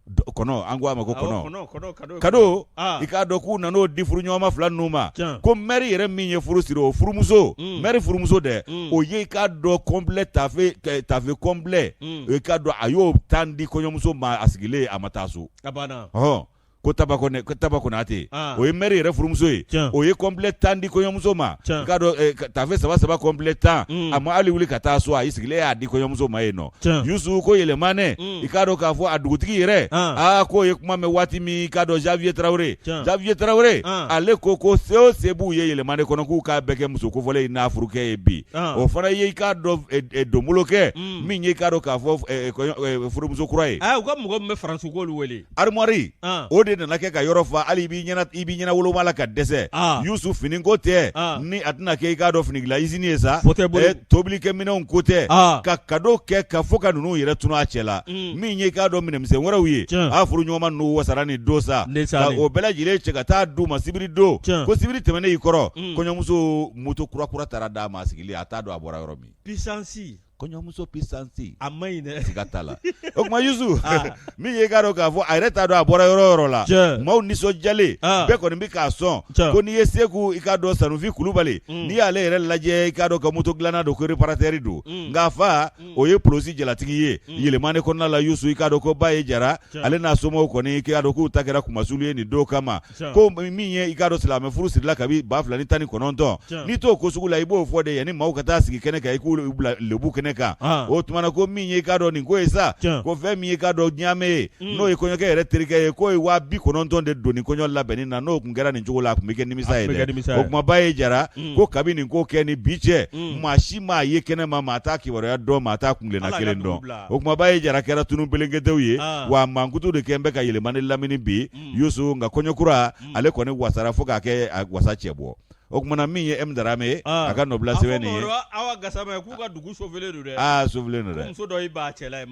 kɔnɔ an ko a ma ko kɔnɔ kado i k'a dɔn k'u nan'o di furuɲɔgɔnma fila ninnu ma ko mɛri yɛrɛ min ye furu siri o furumuso mɛri furumuso dɛ o ye i k'a dɔn complet tafe tafe complet i k'a dɔn a y'o tan di kɔɲɔmuso ma a sigilen a ma taa so hɔn ko Taba ko Taba Konate o ye mɛri yɛrɛ furumuso ye o ye complet 10 di kɔɲɔmuso ma i k'a dɔn tafe saba saba complet 10 a ma hali wuli ka taa so a y'i sigilen y'a di kɔɲɔmuso ma yen nɔ Yusu ko Yɛlɛmanɛ i k'a dɔn k'a fɔ a dugutigi yɛrɛ aa k'o ye kuma mɛn waati min i k'a dɔn Xavier Tarawele Xavier Tarawele ale ko ko se o se b'u ye Yɛlɛmanɛ kɔnɔ k'u k'a bɛɛ kɛ muso kofɔlen in n'a furukɛ ye bi o fana ye i k'a dɔn donbolo kɛ min ye i k'a dɔn k'a fɔ furumuso kura ye u ka mɔgɔ min bɛ Faransi k'olu wele Armoire o de nana kɛ ka yɔrɔ fa hali i b'i ɲɛna woloma la ka dɛsɛ Yusu fini ko tɛ ni a tɛna kɛ i k'a dɔn finigila usine ye sa tobilikɛminɛnw ko tɛ ka kado kɛ ka fo ka ninnu yɛrɛ tunu a cɛ la min ye i k'a dɔn minɛnmisɛn wɛrɛw ye a furuɲɔgɔnma ninnu wasara nin don sa ka o bɛɛ lajɛlen cɛ ka taa d'u ma sibiri don ko sibiri tɛmɛnen i kɔrɔ kɔɲɔmuso moto kura kura taara d'a ma a sigilen a t'a dɔn a bɔra yɔrɔ min puissance kɔɲɔmuso puissance a ma ɲi dɛ siga t'a la o tuma Yusu ah. min ye i k'a dɔn k'a fɔ a yɛrɛ t'a dɔn a bɔra yɔrɔ o yɔrɔ la maaw nisɔndiyalen ah. bɛɛ kɔni bɛ k'a sɔn ko n'i ye Seku i k'a dɔn Sanufi Kulubali mm. n'i y'ale yɛrɛ lajɛ i k'a dɔn ka moto dilanna don ko réparateur don mm. nka a fa mm. o ye polosi jalatigi ye Yɛlɛmane kɔnɔna la Yusu i k'a dɔn ko ba ye Jara ale n'a somɔgɔw kɔni i k'a dɔn k'u ta kɛra kunmasuli ye nin don kama ko min ye i k'a dɔn silamɛ furu sirila kabi 2019 n'i t'o ko sugu la i b'o fɔ de yanni maaw ka taa sigi kɛnɛ kan i k'u bila lebu kɛnɛ kan o tuma na ko min ye i k'a dɔn nin ko ye sa ko fɛn min ye i k'a dɔn ɲaamɛ ye n'o ye kɔɲɔkɛ yɛrɛ terikɛ ye k'o ye 90,000 de don nin kɔɲɔ labɛnni na n'o tun kɛra nin cogo la a tun bɛ kɛ nimisa ye dɛ o kuma ba ye Jara ko kabi nin ko kɛ ni bi cɛ maa si m'a ye kɛnɛ ma maa t'a kibaruya dɔn maa t'a kuntilenna kelen dɔn o kuma ba ye Jara kɛra tunu belenketew ye wa mankutu de kɛn bɛ ka Yɛlɛmane lamini bi Yusu nka kɔɲɔkura ale kɔni wasara fo k'a kɛ wasa cɛ bɔ o tuma na min ye M Darame ye a ka nɔbila sɛbɛn nin ye Awa Gasama k'u ka dugu sofilen don dɛ aa sofilen don dɛ muso dɔ y'i ban cɛ la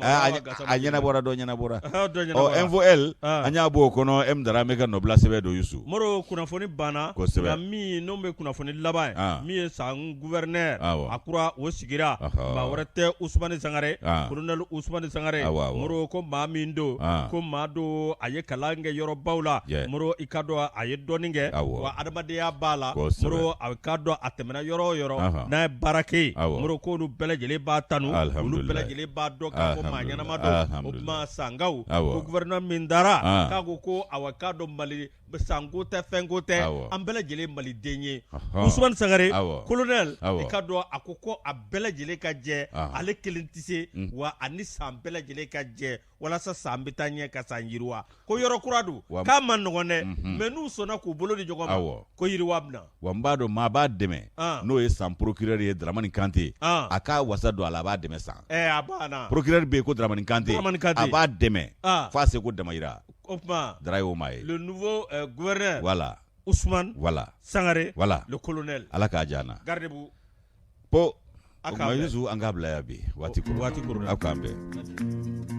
a ɲɛnabɔra dɔ ɲɛnabɔra ɔ Info L an y'a bɔ o kɔnɔ M Darame ka nɔbila sɛbɛn don Yusu Moro kunnafoni banna kosɛbɛ nka min n'o bɛ kunnafoni laban ye min ye San gouverneur a kura o sigira maa wɛrɛ tɛ Usumani Sangare colonel Usumani Sangare Moro ko maa min don ko maa don a ye kalan kɛ yɔrɔbaw la Moro i k'a dɔn a ye dɔnni kɛ wa adamadenya b'a la Moro a k'a dɔn a tɛmɛna yɔrɔ o yɔrɔ n'a ye baara kɛ yen Moro k'olu bɛɛ lajɛlen b'a tanu olu bɛɛ lajɛlen b'a dɔn k'a fɔ maa ɲɛnama don o tuma Sankaw ko gouverneur min dara k'a ko ko awa k'a dɔn Mali Sanko tɛ fɛnko tɛ an bɛɛ lajɛlen maliden ye Usumani Sangare colonel i k'a dɔn a ko ko a bɛɛ lajɛlen ka jɛ ale kelen tɛ se wa ani San bɛɛ lajɛlen ka jɛ walasa San bɛ taa ɲɛ ka San yiriwa ko yɔrɔ kura don k'a ma nɔgɔn dɛ mais n'u sɔnna k'u bolo di ɲɔgɔn ma ko yiriwa bɛ na wa n b'a dɔn maa b'a dɛmɛ n'o ye San procureur ye Dramani Kante a k'a wasa don a la a b'a dɛmɛ San a banna procureur bɛ yen ko Dramani Kante a b'a dɛmɛ f'a seko damayira O tuma Dara y'o maa ye le nouveau gouverneur voilà Ousmane voilà Sangare voilà le colonel Ala k'a diya an na gardez-vous po o tuma Yusu an k'a bila yan bi waati koronna aw k'an bɛn.